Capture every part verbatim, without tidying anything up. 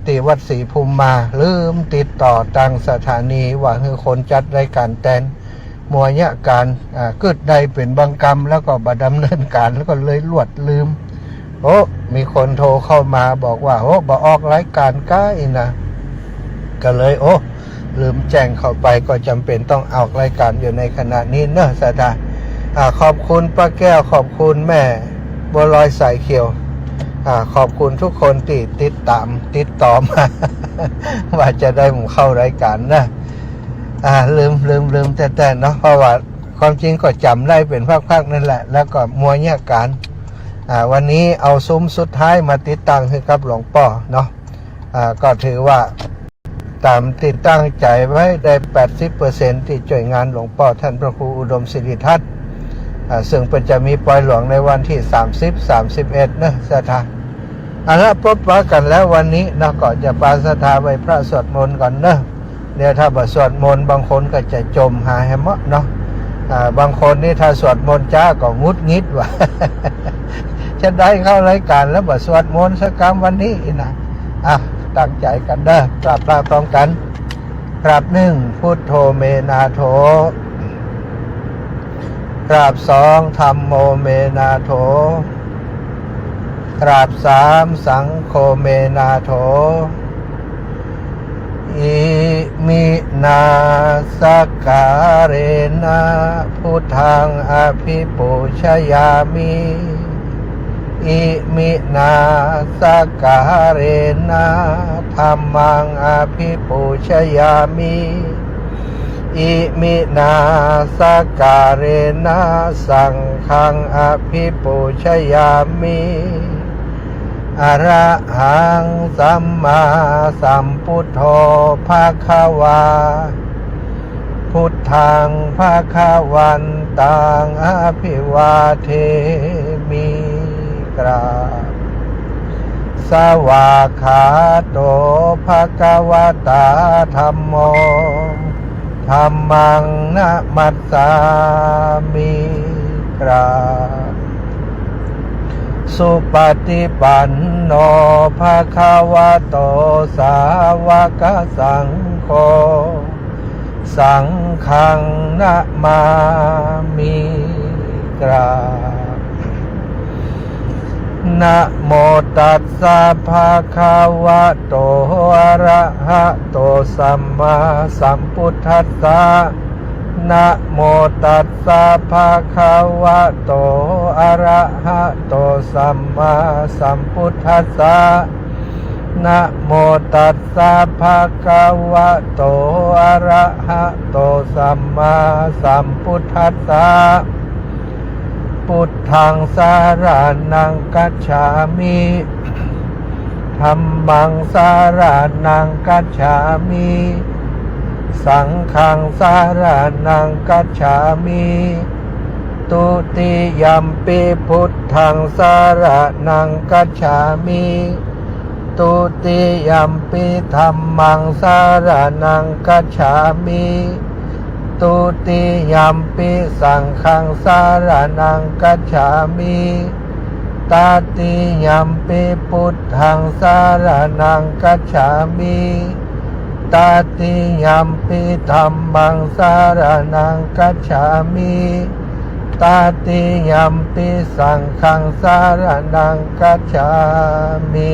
ที่วัดศรีภูมิมา ลืมติดต่อตางสถานีว่าหื้อคนจัดรายก๋านแตน มัวเยียะก๋าน อ่า กึ๊ดได้เป๋นบางกำ แล้วก็บ่ดำเนินก๋าน แล้วก็เลยลวดลืม โอ้ มีคนโทรเข้ามาบอกว่า โอ้ บ่ออกรายก๋านก้าอี้นะ ก็เลย โอ้ ลืมแจ้งเข้าไป ก็จ๋ำเป๋นต้องออกรายก๋านอยู่ในขณะนี้เนาะ ศรัทธา อ่า ขอบคุณป้าแก้ว ขอบคุณแม่บัวลอยสายเขียว อ่า ขอบคุณทุกคนตี้ติดต๋าม ติดต่อมา ว่าจะได้บ่เข้ารายก๋านนะ อ่า ลืม ลืม ลืมแต๊ๆ เนาะ เพราะว่าความจริงก็จ๋ำได้เป๋นพักๆ นั่นแหละ แล้วก็มัวเยียะก๋าน อ่า วันนี้เอาสุมสุดท้ายมาติดตั้งหื้อกับหลวงป้อเนาะ อ่า ก็ถือว่าต๋ามตี้ตั้งใจ๋ไว้ได้ แปดสิบเปอร์เซ็นต์ ตี้จ้วยงานหลวงป้อต้านพระครูอุดมสิริทัตน์ อ่า ซึ่งเปิ้นจะมีปอยหลวงในวันตี้ สามสิบ สามสิบเอ็ด เนาะ ศรัทธา เอาละ ปบปะกั๋นแล้ววันนี้เนาะ ก็จะปาศรัทธาไหว้พระสวดมนต์ก่อนเนาะ เดี๋ยวถ้าบ่สวดมนต์ บางคนก็จะจ่มหาแหมเนาะ อ่า บางคนนี่ถ้าสวดมนต์จ๊าก็หงุดหงิดว่า จะได้เข้ารายก๋านแล้วบ่สวดมนต์สักกำวันนี้นะ อ่ะ ตั้งใจ๋กั๋นเนาะ กราบพระพร้อมกั๋น กราบหนึ่ง พุทโธเมนาโถ กราบสอง ธัมโมเมนาโถ กราบสาม สังโฆเมนาโถ อิมินาสการะนะ พุทธังอภิปูชยามิ อิมินาสการะนะ ธัมมังอภิปูชยามิ อิมินาสการะนะ สังฆังอภิปูชยามิ อะระหังสัมมาสัมพุทโธ ภะคะวา พุทธังภะคะวันตัง อะภิวาเทมิ กราบ สวากขาโต ภะคะวะตา ธัมโม ธัมมังนะมัสสามิ กราบ สุปฏิปันโน ภะคะวะโต สาวกสังโฆ สังฆังนะมามิ กราบ นะโมตัสสะ ภะคะวะโต อะระหะโต สัมมาสัมพุทธัสสะ นะโมตัสสะ ภะคะวะโต อะระหะโต สัมมาสัมพุทธัสสะ นะโมตัสสะ ภะคะวะโต อะระหะโต สัมมาสัมพุทธัสสะ พุทธังสะระณังกัจฉามิ ธัมมังสะระณังกัจฉามิ สังฆังสะระณังกัจฉามิ ตุติยัมปิพุทธังสะระณังกัจฉามิ ตุติยัมปิธัมมังสะระณังกัจฉามิ ตุติยัมปิสังฆังสะระณังกัจฉามิ ตติยัมปิพุทธังสะระณังกัจฉามิ ตติยัมปิธัมมังสะระณังกัจฉามิ ตติยัมปิสังฆังสะระณังกัจฉามิ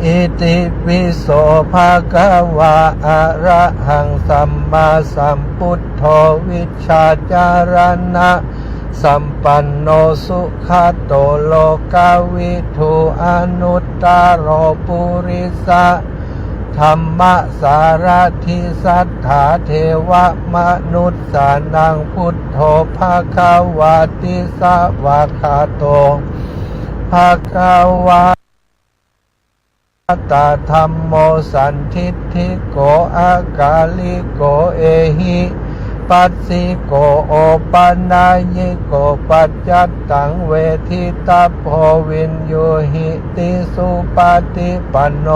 อิติปิโสภะคะวะ อะระหังสัมมาสัมพุทโธ วิชชาจารณะสัมปันโน สุขะโต โลกะวิทู อนุตตะโร ปุริสะธัมมะสารถิ สัตถาเทวะมนุสสานัง พุทโธภะคะวาติ สวากขาโตภะคะวา ตาธัมโม สันทิฏฐิโก อากาลิโก เอหิปัสสิโก โอปะนัยยิโก ปัจจัตตัง เวทิตัพโพ วิญญูหิติ สุปะฏิปันโน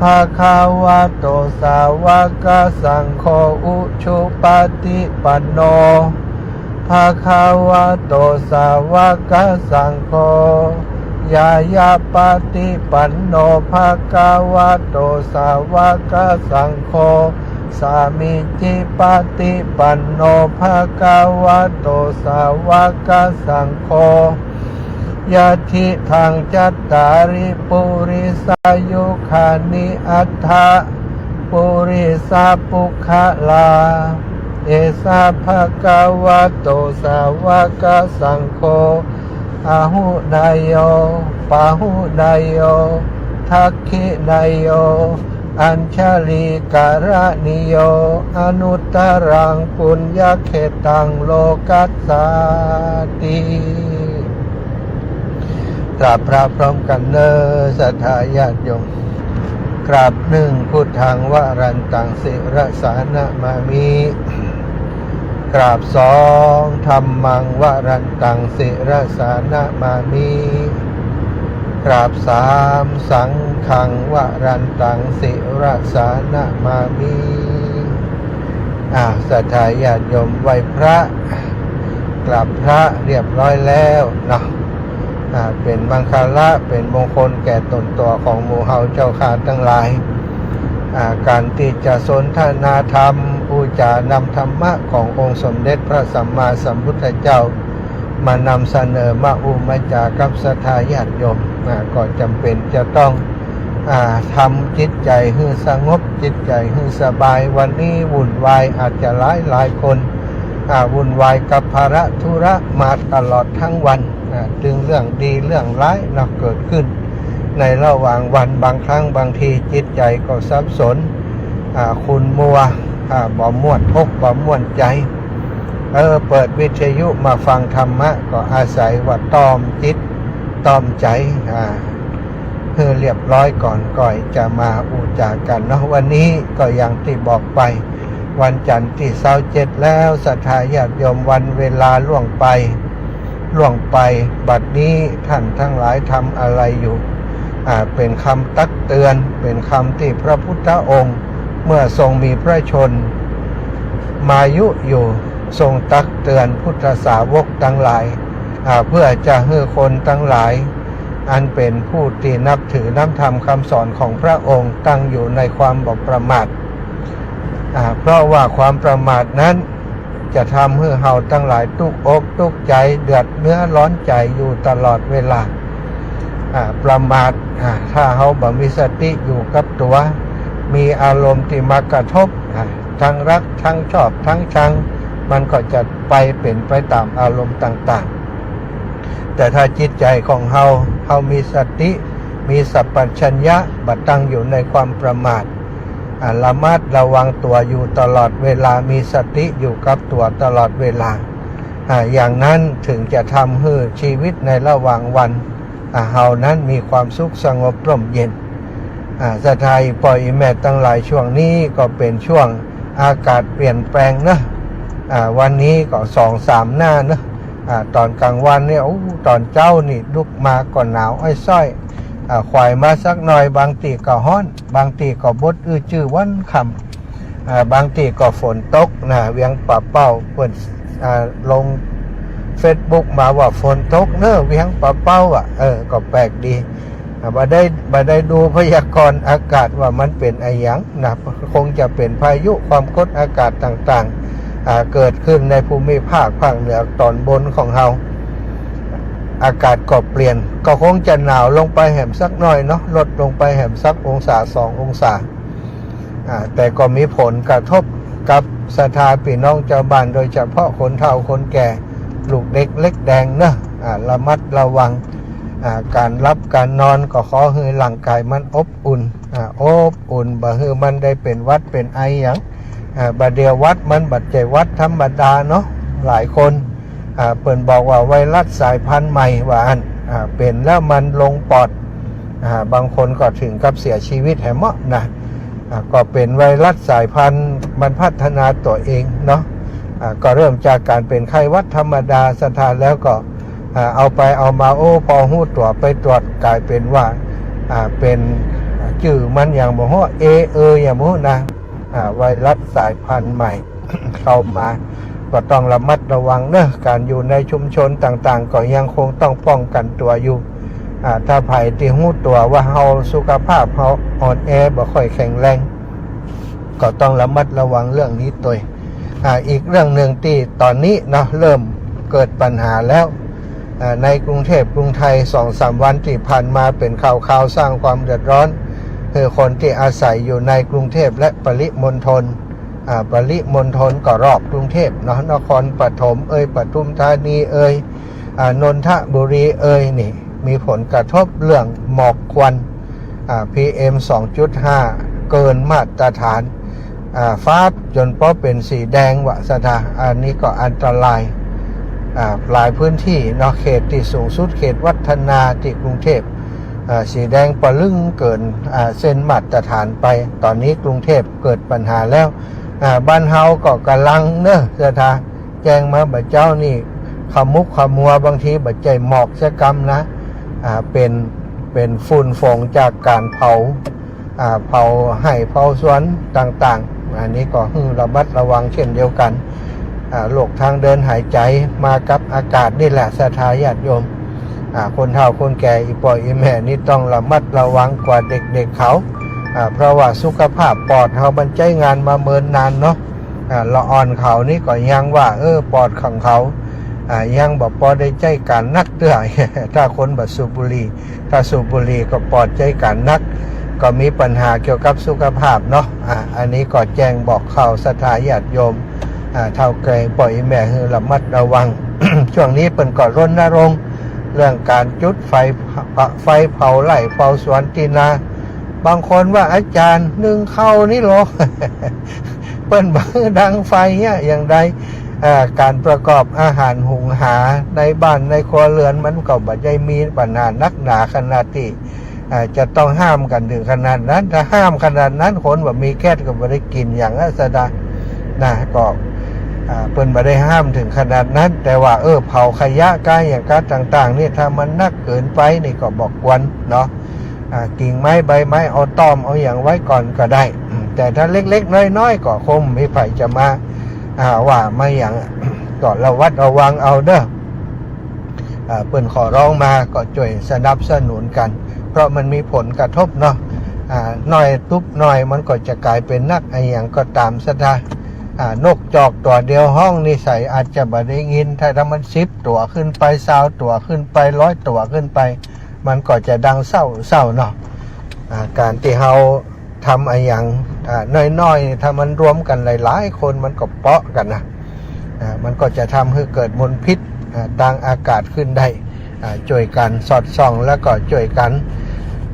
ภะคะวะโต สาวะกะสังโฆ อุชุปะฏิปันโน ภะคะวะโต สาวะกะสังโฆ โก ญาณปัตติปันโน ภะคะวะโต สาวกสังโฆ สามีจิปัตติปันโน ภะคะวะโต สาวกสังโฆ ยะถิตัง จัตตาริ ปุริสายุคานิ อัฏฐะ ปุริสาปุคคลา เอสา ภะคะวะโต สาวกสังโฆ อาหุเนโย ปาหุเนโย ทักขิเนโย อัญชลีกรณีโย อนุตตรัง ปุญญเขตัง โลกัสสาติ กราบพระพร้อมกั๋นเน่อ ศรัทธาญาติโยม กราบหนึ่ง พุทธัง วรันตัง ศิรสานะมามิ กราบสอง ธัมมัง วรันตัง ศิรสานะมามิ กราบสาม สังฆัง วรันตัง ศิรสานะมามิ อ่า ศรัทธาญาติโยม ไหว้พระ กราบพระเรียบร้อยแล้วเนาะ อ่า เป๋นมังคละ เป๋นมงคลแก่ต๋นตั๋วของหมู่เฮาเจ้าข้าตังหลาย อ่า ก๋านตี้จะสนทนาธรรม อู้จ๋านำธรรมะขององค์สมเด็จพระสัมมาสัมพุทธเจ้า มานำเสนอ มาอู้มาจ๋ากับศรัทธาญาติโยม อ่า ก็จ๋ำเป๋นจะต้อง อ่า ทำจิตใจ๋หื้อสงบ จิตใจ๋หื้อสบาย วันนี้วุ่นวาย อาจจะหลายหลายคน อ่า วุ่นวายกับภาระธุระมาตลอดทั้งวัน อ่า ตึงเรื่องดีเรื่องร้ายเนาะ เกิดขึ้นในระหว่างวัน บางครั้งบางทีจิตใจ๋ก็สับสน อ่า ขุ่นมัว อ่า บ่ม่วนอกบ่ม่วนใจ๋ เออ เปิดวิทยุมาฟังธรรมะ ก็อาศัยว่าต้อมจิต ต้อมใจ๋ อ่า หื้อเรียบร้อยก่อน ก่อยจะมาอู้จ๋ากั๋นเนาะ วันนี้ก็อย่างตี้บอกไป วันจันทร์ตี้ซาวเจ็ดแล้ว ศรัทธาญาติโยม วันเวลาล่วงไป ล่วงไป บัดนี้ท่านทั้งหลายทำอะไรอยู่ อ่า เป๋นกำตักเตือน เป๋นกำตี้พระพุทธองค์ เมื่อทรงมีพระชนมายุอยู่ ทรงตักเตือนพุทธสาวกตังหลาย อ่า เพื่อจะหื้อคนตังหลาย อันเป๋นผู้ตี้นับถือนำธรรมกำสอนของพระองค์ ตั้งอยู่ในความบ่ประมาท อ่า เพราะว่าความประมาทนั้น จะทำหื้อเฮาตังหลายตุ๊กอกตุ๊กใจ๋ เดือดเนื้อร้อนใจ๋อยู่ตลอดเวลา อ่า ประมาท อ่า ถ้าเฮาบ่มีสติอยู่กับตั๋ว มีอารมณ์ตี้มากระทบ อ่า ทั้งฮัก ทั้งชอบ ทั้งชัง มันก็จะไปเป๋นไปต๋ามอารมณ์ต่างๆ แต่ถ้าจิตใจ๋ของเฮา เฮามีสติ มีสัมปชัญญะ บ่ตั้งอยู่ในความประมาท อ่า ระมัดระวังตั๋วอยู่ตลอดเวลา มีสติอยู่กับตั๋วตลอดเวลา อ่า อย่างนั้นถึงจะทำหื้อชีวิตในระหว่างวัน อ่า เฮานั้นมีความสุขสงบร่มเย็น อ่า ศรัทธาอี่ป้ออี่แม่ตังหลาย ช่วงนี้ก็เป๋นช่วงอากาศเปลี่ยนแปลงเนาะ อ่า วันนี้ก็สองสามหน้าเนาะ อ่า ต๋อนก๋างวันเนี่ย โอ้ ต๋อนเจ๊านี่ลุกมาก็หนาวอ้อยส้อย อ่า ขวายมาสักหน่อย บางตี้ก็ฮ้อน บางตี้ก็บดอื้อจื้อวันค่ำ อ่า บางตี้ก็ฝนตกนะ เวียงป่าเป้า เปิ้น อ่า ลงเฟซบุ๊กมาว่าฝนตกเน้อเวียงป่าเป้าอะ เออ ก็แปลกดี อ่า บ่ได้ บ่ได้ดูพยากรณ์อากาศว่ามันเป๋นอะหยังนะ คงจะเป๋นพายุความกดอากาศต่างๆ อ่า เกิดขึ้นในภูมิภาคภาคเหนือต๋อนบนของเฮา อากาศก็เปลี่ยน ก็คงจะหนาวลงไปแหมสักหน่อยเนาะ ลดลงไปแหมสักองศาสององศา อ่า แต่ก็มีผลกระทบกับศรัทธาปี้น้องจาวบ้าน โดยเฉพาะคนเฒ่าคนแก่ ลูกเด็กเล็กแดงเนาะ อ่า ระมัดระวัง อ่า ก๋านหลับก๋านนอนก็ขอหื้อร่างก๋ายมันอบอุ่น อ่า อบอุ่น บ่หื้อมันได้เป๋นหวัดเป๋นไอหยัง อ่า บ่าเดี่ยวหวัดมันบ่ใจ้หวัดธรรมดาเนาะ หลายคน อ่า เปิ้นบอกว่าไวรัสสายพันธุ์ใหม่ว่าอั้น อ่า เป๋นแล้วมันลงปอด อ่า บางคนก็ถึงกับเสียชีวิตแหมเนาะนะ อ่า ก็เป๋นไวรัสสายพันธุ์ มันพัฒนาตั๋วเองเนาะ อ่า ก็เริ่มจากก๋านเป๋นไข้หวัดธรรมดา ศรัทธาแล้วก็ อ่า เอาไปเอามา โอ้ พอฮู้ตั๋วไปตรวจ ก๋ายเป๋นว่า อ่า เป๋นจื้อมันหยังบ่ฮู้ เอ เอ หยังบ่ฮู้นะ อ่า ไวรัสสายพันธุ์ใหม่ เข้ามา ก็ต้องระมัดระวังเนาะ ก๋านอยู่ในชุมชนต่างๆ ก็ยังคงต้องป้องกันตั๋วอยู่ อ่า ถ้าใผตี้ฮู้ตั๋วว่าเฮาสุขภาพเฮาอ่อนแอบ่ค่อยแข็งแรง ก็ต้องระมัดระวังเรื่องนี้ตวย อ่า อีกเรื่องหนึ่งตี้ต๋อนนี้เนาะ เริ่มเกิดปัญหาแล้ว อ่า ในกรุงเทพกรุงไทย สองสามวันตี้ผ่านมาเป๋นข่าวๆ สร้างความเดือดร้อนหื้อคนตี้อาศัยอยู่ในกรุงเทพและปริมณฑล อ่า ปริมณฑลก็รอบกรุงเทพเนาะ นครปฐมเอย ปทุมธานีเอย อ่า นนทบุรีเอย นี่มีผลกระทบเรื่องหมอกควัน อ่า พีเอ็ม สองจุดห้า เกินมาตรฐาน อ่า ฟ้าบจ๋นเป๋นสีแดงวะสะทา อันนี้ก็อันตราย อ่า หลายพื้นที่เนาะ เขตตี้สูงสุด เขตวัฒนาตี้กรุงเทพ อ่า สีแดงปะลึ้งเกิน อ่า เส้นมาตรฐานไป ต๋อนนี้กรุงเทพเกิดปัญหาแล้ว อ่า บ้านเฮาก็ก่ำลังเนาะสะทา แจ้งมาบ่าเจ๊านี่ ขมุกขมัว บางทีบ่ใจ้หมอกสักกำนะ อ่า เป๋น เป๋นฝุ่นฝงจากก๋านเผา อ่า เผาไฮ่เผาสวนต่างๆ อันนี้ก็หื้อระมัดระวังเช่นเดียวกั๋น อ่า โรคทางเดินหายใจ๋มากับอากาศนี่แหละ สะทาญาติโยม อ่า คนเฒ่าคนแก่ อี่ป้ออี่แม่นี่ต้องระมัดระวังกว่าเด็กๆ เขา อ่า เพราะว่าสุขภาพปอดเฮามันใจ๊งานมาเมินนานเนาะ อ่า ละอ่อนเขานี่ก็ยังว่า เออ ปอดของเขา อ่า ยังบ่ปอได้ใจ๊ก๋านนักเตื้อ ถ้าคนบ่สูบบุหรี่ ถ้าสูบบุหรี่ก็ปอดใจ๊ก๋านนัก ก็มีปัญหาเกี่ยวกับสุขภาพเนาะ อ่า อันนี้ก็แจ้งบอกข่าวสะทาญาติโยม อ่า เฒ่าแก่ป้ออี่แม่หื้อระมัดระวัง ช่วงนี้เปิ้นก็รณรงค์เรื่องก๋านจุดไฟ ไฟเผาไฮ่เผาสวนตี้นา บางคนว่า อาจ๋ารย์ นึ่งข้าวนี่เหรอ เปิ้นบ่ดังไฟเนี่ยอย่างใด อ่า ก๋านประกอบอาหารหุงหาในบ้านในครัวเรือนมันก็บ่ได้มีปัญหานักหนาขนาดตี้ อ่า จะต้องห้ามกั๋นเถิงขนาดนั้น ถ้าห้ามขนาดนั้น คนบ่มีแก๊สก็บ่ได้กิ๋นอย่างนั้นสะดา นะ ก็ อ่า เปิ้นบ่ได้ห้ามเถิงขนาดนั้น แต่ว่า เออ เผาขยะก้าอย่างก้าต่างๆ นี่ ถ้ามันนักเกินไปนี่ก็บ่ควรเนาะ อ่า กิ่งไม้ใบไม้เอาต้อมเอาหยังไว้ก่อนก็ได้ อืม แต่ถ้าเล็กๆ น้อยๆ ก็คงบ่มีใผจะมา อ่า ว่ามาหยัง ก็ระวัดระวังเอาเด้อ อ่า เปิ้นขอร้องมาก็จ้วยสนับสนุนกั๋น เพราะมันมีผลกระทบเนาะ อ่า น้อยตุ๊บน้อยมันก็จะก๋ายเป๋นนัก อะหยังก็ต๋ามสะดา อ่า นกจอกตั๋วเดียวฮ้องนี่ใส่อาจจะบ่ได้ยิน ถ้า ถ้ามันสิบตั๋วขึ้นไป ซาวตั๋วขึ้นไป ร้อยตั๋วขึ้นไป มันก็จะดังเซ้าๆ เนาะ อ่า ก๋านตี้เฮา ทำอะหยัง อ่า น้อยๆ ถ้ามันรวมกั๋นหลายๆ คนมันก็เปาะกั๋นนะ อ่า มันก็จะทำหื้อเกิดมลพิษ อ่า ตางอากาศขึ้นได้ อ่า จ้วยกั๋นสอดส่อง แล้วก็จ้วยกั๋น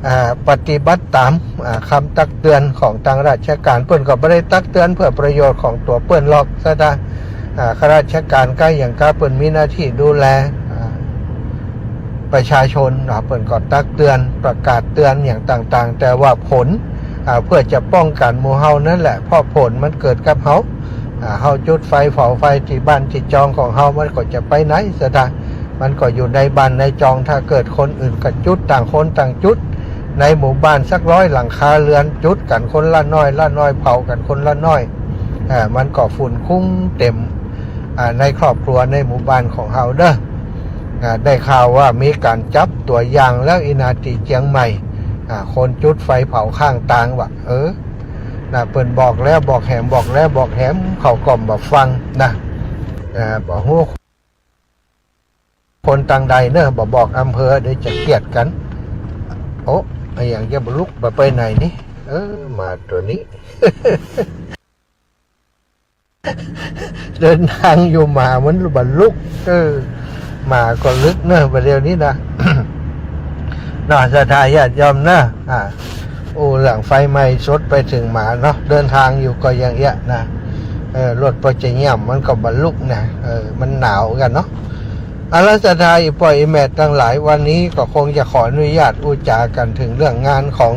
อ่า ปฏิบัติต๋าม อ่า กำตักเตือนของตางราชก๋าน เปิ้นก็บ่ได้ตักเตือนเพื่อประโยชน์ของตั๋วเปิ้นหรอก สะดา อ่า ข้าราชก๋านก้าอย่างก้าเปิ้นมีหน้าตี้ดูแล อ่า ประชาชนเนาะ เปิ้นก็ตักเตือน ประกาศเตือนอย่างต่างๆ แต่ว่าผล อ่า เพื่อจะป้องกั๋นหมู่เฮานั่นแหละ เพราะผลมันเกิดกับเฮา อ่า เฮาจุดไฟเผาไฮ่ตี้บ้านตี้จองของเฮา มันก็จะไปไหนสะดา มันก็อยู่ในบ้านในจอง ถ้าเกิดคนอื่นก็จุด ต่างคนต่างจุด ในหมู่บ้านสักร้อยหลังคาเรือน จุดกั๋นคนละน้อยละน้อย เผากั๋นคนละน้อย อ่า มันก็ฝุ่นคุ้งเต็ม อ่า ในครอบครัวในหมู่บ้านของเฮาเด้อ อ่า ได้ข่าวว่ามีก๋านจับตั๋วอย่างแล้วอี้นา ตี้เจียงใหม่ อ่า คนจุดไฟเผาข้างตางวะ เออ นะ เปิ้นบอกแล้วบอกแหม บอกแล้วบอกแหม เขาก็บ่ฟังนะ อ่า บ่ฮู้คนตางใดเนาะ บ่บอกอำเภอ เดี๋ยวจะเกลียดกั๋น โอ้ อะหยังจะบ่ลุก บ่ไปไหนนี่ เออ หมาตั๋วนี้ เดินตางอยู่หมามันบ่ลุก เออ หมาก็ลึกเนาะ บ่าเดี่ยวนี้นะ เนาะ ศรัทธาญาติโยมเนาะ อ่า โอ้ เรื่องไฟไหม้สดไปเถิงหมาเนาะ เดินตางอยู่ก็อย่างเอี้ยนะ เออ รถปอจะเยี่ยมมันก็บ่ลุกนะ เออ มันหนาวกั๋นเนาะ เอาละ ศรัทธาอี่ป้ออี่แม่ตังหลาย วันนี้ก็คงจะขออนุญาตอู้จ๋ากั๋นเถิงเรื่องงานของ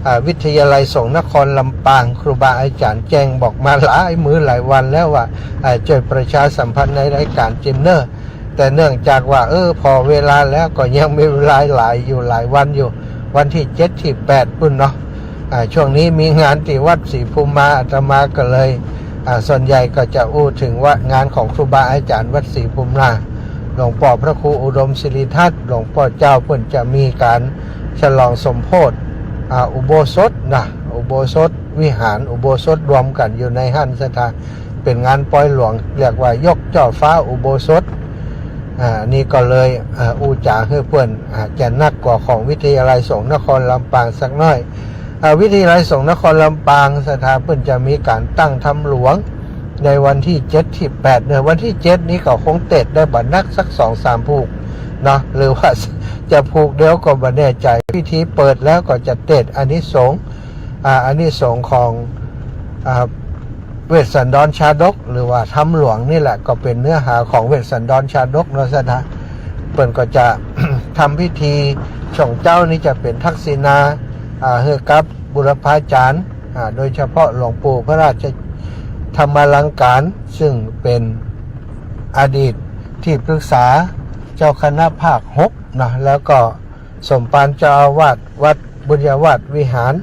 อ่า วิทยาลัยสงฆ์นครลำปาง ครูบาอาจ๋ารย์แจ้งบอกมาหลายมื้อหลายวันแล้วว่า อ่า จ้วยประชาสัมพันธ์ในรายก๋านจิมเนอร์ แต่เนื่องจากว่า เออ ผ่อเวลาแล้วก็ยังมีเวลาหลายอยู่ หลายวันอยู่ วันตี้เจ็ดตี้แปดปู้นเนาะ อ่า ช่วงนี้มีงานตี้วัดศรีภูมิมา อาตมาก็เลย อ่า ส่วนใหญ่ก็จะอู้เถิงว่างานของครูบาอาจ๋ารย์วัดศรีภูมิมา หลวงป้อพระครูอุดมสิริทัตน์ หลวงป้อเจ้าเปิ้นจะมีก๋านฉลองสมโภช อ่า อุโบสถนะ อุโบสถวิหาร อุโบสถรวมกั๋นอยู่ในหั้นศรัทธา เป๋นงานปอยหลวง เรียกว่ายกจ่อฟ้าอุโบสถ อ่า นี่ก็เลย อ่า อู้จ๋าหื้อเปิ้น อ่า จะนักกว่าของวิทยาลัยสงฆ์นครลำปางสักหน้อย อ่า วิทยาลัยสงฆ์นครลำปางศรัทธา เปิ้นจะมีก๋านตั้งธรรมหลวง ในวันตี้เจ็ดตี้แปด เนี่ย วันตี้เจ็ดนี้ก็คงเตสน์ได้บ่นักสักสองสามผูกเนาะ หรือว่าจะผูกเดียวก็บ่แน่ใจ๋ พิธีเปิดแล้วก็จะเตสน์อานิสงส์ อ่า อานิสงส์ของ อ่า เวสสันดรชาดก หรือว่าธรรมหลวงนี่แหละ ก็เป๋นเนื้อหาของเวสสันดรชาดกเนาะศรัทธา เปิ้นก็จะ ทำพิธี ช่วงเจ๊านี้จะเป๋นทักษิณา อ่า หื้อกับบุรพาจ๋ารย์ อ่า โดยเฉพาะหลวงปู่พระราชธรรมาลังการ ซึ่งเป๋นอดีตที่ปรึกษาเจ้าคณะภาคหกนะ แล้วก็สมภารเจ้าอาวาสวัดบุญญาวาสวิหาร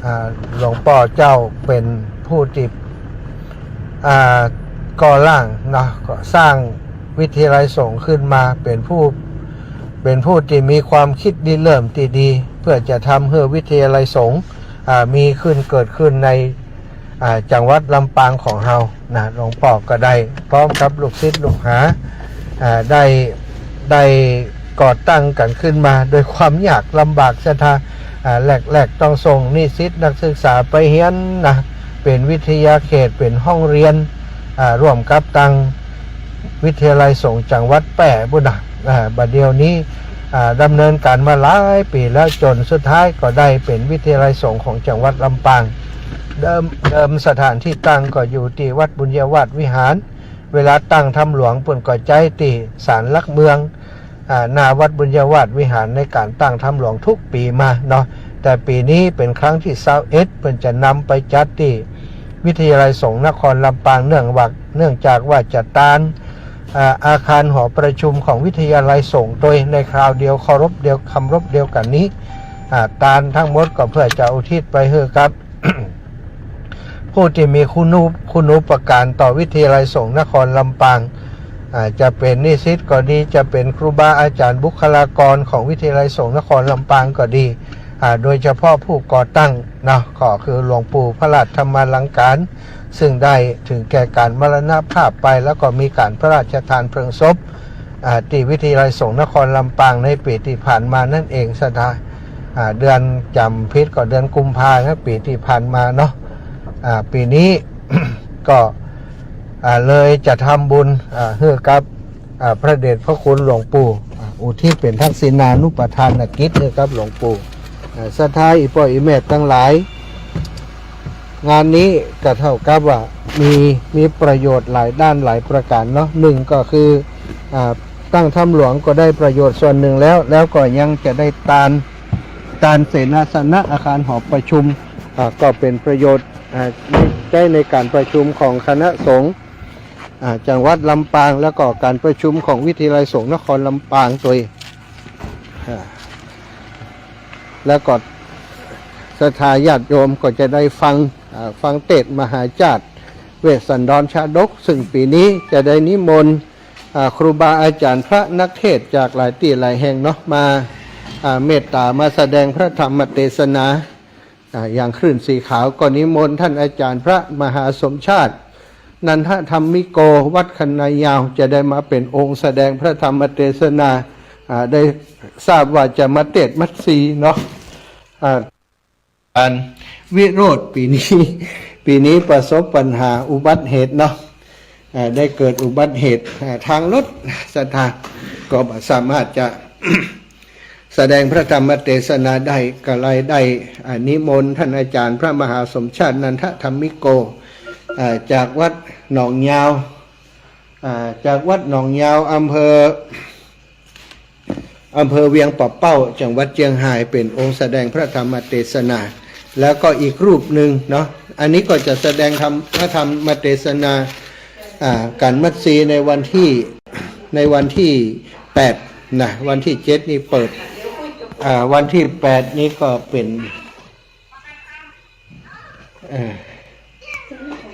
อ่า หลวงป้อเจ้าเป๋นผู้ตี้ อ่า ก่อร่างนะ ก่อสร้างวิทยาลัยสงฆ์ขึ้นมา เป๋นผู้ เป๋นผู้ตี้มีความกึ๊ดริเริ่มตี้ดี เปื้อจะทำหื้อวิทยาลัยสงฆ์ อ่า มีขึ้น เกิดขึ้นใน อ่า จังหวัดลำปางของเฮานะ หลวงป้อก็ได้พร้อมกับลูกศิษย์ลูกหา อ่า ได้ ได้ก่อตั้งกั๋นขึ้นมาโดยความยากลำบากศรัทธา อ่า แรกๆ ต้องส่งนิสิตนักศึกษาไปเฮียนนะ เป๋นวิทยาเขต เป๋นห้องเฮียน อ่า ร่วมกับตังวิทยาลัยสงฆ์จังหวัดแป้ปู้นนะ อ่า บ่าเดี่ยวนี้ อ่า ดำเนินก๋านมาหลายปี๋แล้ว จ๋นสุดท้ายก็ได้เป๋นวิทยาลัยสงฆ์ของจังหวัดลำปาง เดิม เดิมสถานตี้ตั้งก็อยู่ตี้วัดบุญญาวาสวิหาร เวลาตั้งธรรมหลวงเปิ้นก็ใจ๊ตี้ศาลหลักเมือง อ่า หน้าวัดบุญญาวาสวิหารในก๋านตั้งธรรมหลวงทุกปี๋มาเนาะ แต่ปี๋นี้เป๋นครั้งตี้ซาวเอ็ด เปิ้นจะนำไปจัดตี้วิทยาลัยสงฆ์นครลำปาง เนื่องว่า เนื่องจากว่าจะตาน อ่า อาคารหอประชุมของวิทยาลัยสงฆ์โดยในคราวเดียว เคารพเดียว คำรบเดียวกั๋นนี้ อ่า ตานทั้งหมดก็เปื้อจะอุทิศไปหื้อกับ ผู้ตี้มีคุณู- คุณูปการต่อวิทยาลัยสงฆ์นครลำปาง อ่า จะเป๋นนิสิตก็ดี จะเป๋นครูบาอาจ๋ารย์บุคลากรของวิทยาลัยสงฆ์นครลำปางก็ดี อ่า โดยเฉพาะผู้ก่อตั้งเนาะ ก็คือหลวงปู่พระราชธรรมาลังการ ซึ่งได้ถึงแก่ก๋านมรณภาพไป แล้วก็มีก๋านพระราชทานเพลิงศพ อ่า ตี้วิทยาลัยสงฆ์นครลำปางในปี๋ตี้ผ่านมานั่นเองศรัทธา อ่า เดือนจ๋ำผิดก็เดือนกุมภานะ ปี๋ตี้ผ่านมาเนาะ อ่า ปี๋นี้ ก็ อ่า เลยจะทำบุญ อ่า หื้อกับ อ่า พระเดชพระคุณหลวงปู่ อ่า อุทิศเป๋นทักษิณานุปทานกิจหื้อกับหลวงปู่ อ่า ศรัทธาอี่ป้ออี่แม่ตังหลาย งานนี้ก็เท่ากับว่ามี มีประโยชน์หลายด้านหลายประก๋านเนาะ นึ่งก็คือ อ่า ตั้งธรรมหลวงก็ได้ประโยชน์ส่วนนึ่งแล้ว แล้วก็ยังจะได้ตาน ตานเสนาสนะอาคารหอประชุม อ่า ก็เป๋นประโยชน์ อ่า ใจ๊ในก๋านประชุมของคณะสงฆ์ อ่า จังหวัดลำปาง แล้วก็ก๋านประชุมของวิทยาลัยสงฆ์นครลำปางตวย อ่า แล้วก็ศรัทธาญาติโยมก็จะได้ฟัง อ่า ฟังเตสน์มหาจาร์ เวสสันดรชาดก ซึ่งปี๋นี้จะได้นิมนต์ อ่า ครูบาอาจ๋ารย์พระนักเทศน์จากหลายตี้หลายแห่งเนาะ มา อ่า เมตต๋ามาแสดงพระธรรมเตสนา อ่า อย่างคลื่นสีขาวก็นิมนต์ต้านอาจ๋ารย์พระมหาสมชาติ นันทธรรมิโก วัดคันนายาว จะได้มาเป๋นองค์แสดงพระธรรมเตสนา อ่า ได้ทราบว่าจะมาเตสน์มัสสีเนาะ อ่า อาจ๋ารย์วิโรจน์ปี๋นี้ ปี๋นี้ประสบปัญหาอุบัติเหตุเนาะ อ่า ได้เกิดอุบัติเหตุ อ่า ตางรถ ศรัทธา ก็บ่สามารถจะ แสดงพระธรรมเตสนาได้ ก็เลยได้ อ่า นิมนต์ต้านอาจ๋ารย์พระมหาสมชาตินันทธรรมิโก อ่า จากวัดหนองยาว อ่า จากวัดหนองยาว อำเภอ อำเภอเวียงป่าเป้า จังหวัดเจียงฮาย เป๋นองค์แสดงพระธรรมเตสนา แล้วก็อีกรูปนึ่งเนาะ อันนี้ก็จะแสดงธรรม พระธรรมเตสนา อ่า ก๋านมัสสีในวันตี้ ในวันตี้แปดนะ วันตี้เจ็ดนี่เปิด อ่า วันตี้แปดนี่ก็เป๋น เอ่อ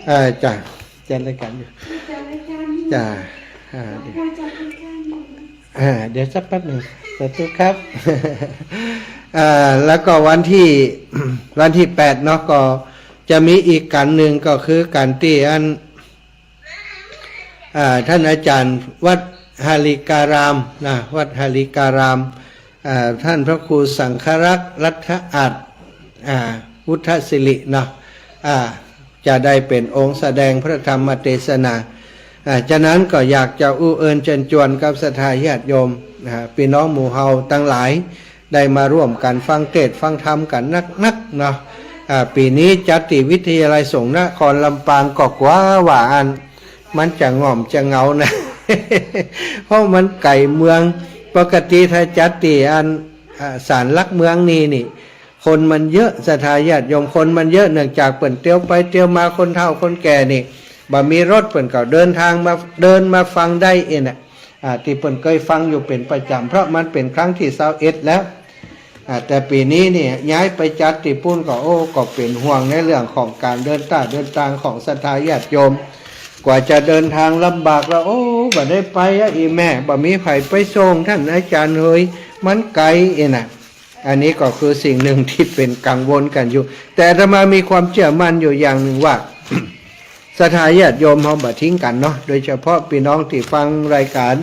อ่า จ้ะ จัดรายก๋านอยู่ จ้ะ อ่า ดี อ่า เดี๋ยวสักแป๊บหนึ่ง สาธุครับ อ่า แล้วก็วันตี้ วันตี้แปดเนาะ ก็จะมีอีกก๋านนึ่ง ก็คือก๋านตี้อัน อ่า ต้านอาจ๋ารย์วัดหริการามนะ วัดหริการาม อ่า ต้านพระครูสังฆรักษ์ รัตนอาจ อ่า วุฒศิริเนาะ อ่า จะได้เป๋นองค์แสดงพระธรรมเตสนา อ่า ฉะนั้นก็อยากจะอู้เอิญเจิญจวนกับศรัทธาญาติโยม อ่า ปี้น้องหมู่เฮาตังหลาย ได้มาร่วมกั๋นฟังเตสน์ฟังธรรมกั๋นนักๆ เนาะ อ่า ปี๋นี้จัดตี้วิทยาลัยสงฆ์นครลำปาง ก็กลัวว่าอัน มันจะง่อมจะเหงานะ เพราะมันไก๋เมือง ปกติถ้าจัดตี้อัน อ่า ศาลหลักเมืองนี่นี่ คนมันเยอะ ศรัทธาญาติโยม คนมันเยอะ เนื่องจากเปิ้นเตียวไปเตียวมา คนเฒ่าคนแก่นี่ บ่มีรถ เปิ้นก็เดินตางมา เดินมาฟังได้เองน่ะ อ่า ตี้เปิ้นเกยฟังอยู่เป๋นประจ๋ำ เพราะมันเป๋นครั้งตี้ซาวเอ็ดแล้ว อ่า แต่ปี๋นี้นี่ย้ายไปจัดตี้ปู๊นก็ โอ้ ก็เป๋นห่วงในเรื่องของก๋านเดินตาง เดินตางของศรัทธาญาติโยม กว่าจะเดินตางลำบากแล้ว โอ้ บ่ได้ไปอะ อี่แม่ บ่มีใผไปส่ง ต้านอาจ๋ารย์เหย มันไก๋เองน่ะ อันนี้ก็คือสิ่งนึ่งตี้เป๋นกังวลกั๋นอยู่ แต่อาตมามีความเจื้อมั่นอยู่อย่างนึ่งว่า ศรัทธาญาติโยมเฮาบ่ทิ้งกั๋นเนาะ โดยเฉพาะปี้น้องตี้ฟังรายก๋าน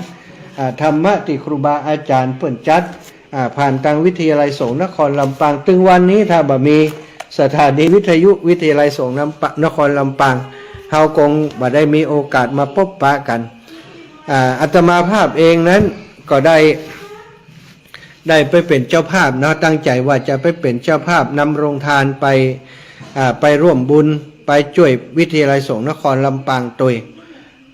อ่า ธรรมะตี้ครูบาอาจ๋ารย์เปิ้นจัด อ่า ผ่านตางวิทยาลัยสงฆ์นครลำปาง ตึงวันนี้ถ้าบ่มีสถานีวิทยุวิทยาลัยสงฆ์ลำปะ- นครลำปาง เฮาคงบ่ได้มีโอกาสมาปบปะกั๋น อ่า อาตมาภาพเองนั้นก็ได้ ได้ไปเป๋นเจ้าภาพเนาะ ตั้งใจ๋ว่าจะไปเป๋นเจ้าภาพนำโรงตานไป อ่า ไปร่วมบุญ ไปจ้วยวิทยาลัยสงฆ์นครลำปางตวย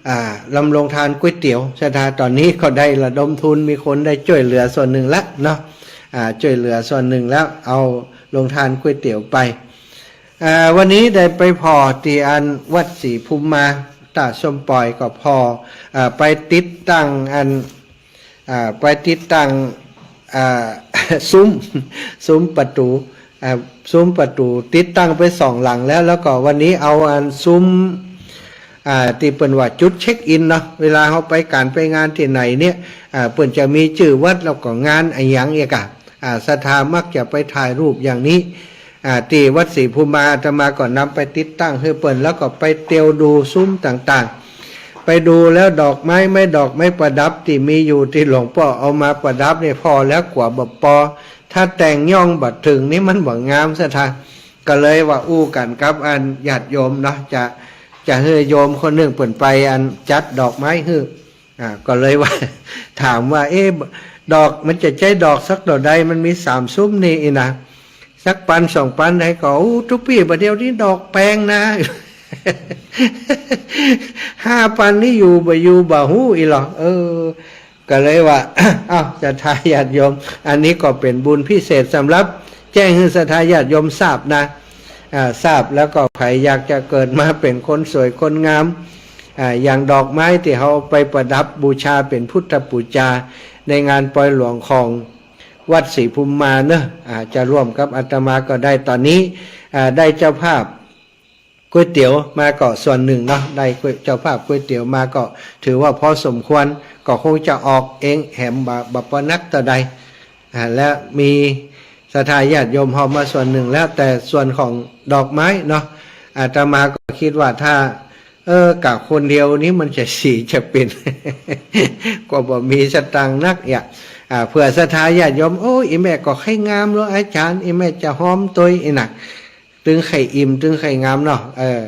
อ่า นำโรงตานก๋วยเตี๋ยว ศรัทธาต๋อนนี้ก็ได้ระดมทุน มีคนได้จ้วยเหลือส่วนนึ่งแล้วเนาะ อ่า จ้วยเหลือส่วนนึ่งแล้ว เอาโรงตานก๋วยเตี๋ยวไป อ่า วันนี้ได้ไปผ่อตี้อันวัดศรีภูมิมา ต้าส้มปอยก็ผ่อ อ่า ไปติดตั้งอัน อ่า ไปติดตั้ง อ่า ซุ้ม ซุ้มประตู๋ อ่า ซุ้มประตู๋ติดตั้งไปสองหลังแล้ว แล้วก็วันนี้เอาอันซุ้ม อ่า ตี้เปิ้นว่าจุดเช็คอินเนาะ เวลาเฮาไปก๋านไปงานตี้ไหนเนี่ย อ่า เปิ้นจะมีจื้อวัด แล้วก็งานอะหยังเอี้ยก่ะ อ่า ศรัทธามักจะไปถ่ายรูปอย่างนี้ อ่า ตี้วัดศรีภูมิมา อาตมาก็นำไปติดตั้งหื้อเปิ้น แล้วก็ไปเตียวดูซุ้มต่างๆ ไปดูแล้วดอกไม้ ไม้ดอกไม้ประดับตี้มีอยู่ ตี้หลวงป้อเอามาประดับนี่ผ่อแล้วกว่าบ่ปอ ถ้าแต่งย่องบ่เถิงนี่มันบ่งาม ศรัทธา ก็เลยว่าอู้กั๋นกับอันญาติโยมเนาะ จะ จะหื้อโยมคนนึ่งเปิ้นไปอันจัดดอกไม้หื้อ อ่า ก็เลยว่า ถามว่า เอ๊ะ ดอกมันจะใจ๊ดอกสักเต้าใด มันมีสามซุ้มนี่อี้นะ สักปันสองปันใด ก็ โอ้ ตุ๊ปี้ บ่าเดี่ยวนี้ดอกแปงนะ ห้าปันนี่อยู่บ่อยู่บ่ฮู้อี้หลอ เออ ก็เลยว่า อ้าว ศรัทธาญาติโยม อันนี้ก็เป๋นบุญพิเศษสำหรับแจ้งหื้อศรัทธาญาติโยมทราบนะ อ่า ทราบแล้วก็ใผอยากจะเกิดมาเป๋นคนสวยคนงาม อ่า อย่างดอกไม้ตี้เฮาไปประดับบูชาเป๋นพุทธปู๋จา ในงานปอยหลวงของวัดศรีภูมิมาเนาะ อ่า จะร่วมกับอาตมาก็ได้ ต๋อนนี้ อ่า ได้เจ้าภาพก๋วยเตี๋ยวมาก็ส่วนนึ่งเนาะ ได้ก๋วย- เจ้าภาพก๋วยเตี๋ยวมาก็ถือว่าพอสมควร ก็คงจะออกเองแหมบ่า- บ่าปอนักเต้าใด อ่า และมีศรัทธาญาติโยมเฮามาส่วนนึ่งแล้ว แต่ส่วนของดอกไม้เนาะ อาตมาก็กึ๊ดว่าถ้า เออ กะคนเดียวนี้มันจะสีจะเป๋น ก็บ่มีสตางค์นักเอี้ย อ่า เผื่อศรัทธาญาติโยม โอ้ อี่แม่ก็ใค่งามเนาะอาจ๋ารย์ อี่แม่จะฮอมตวยอี้นะ ตึงใค่อิ่ม ตึงใค่งามเนาะ เออ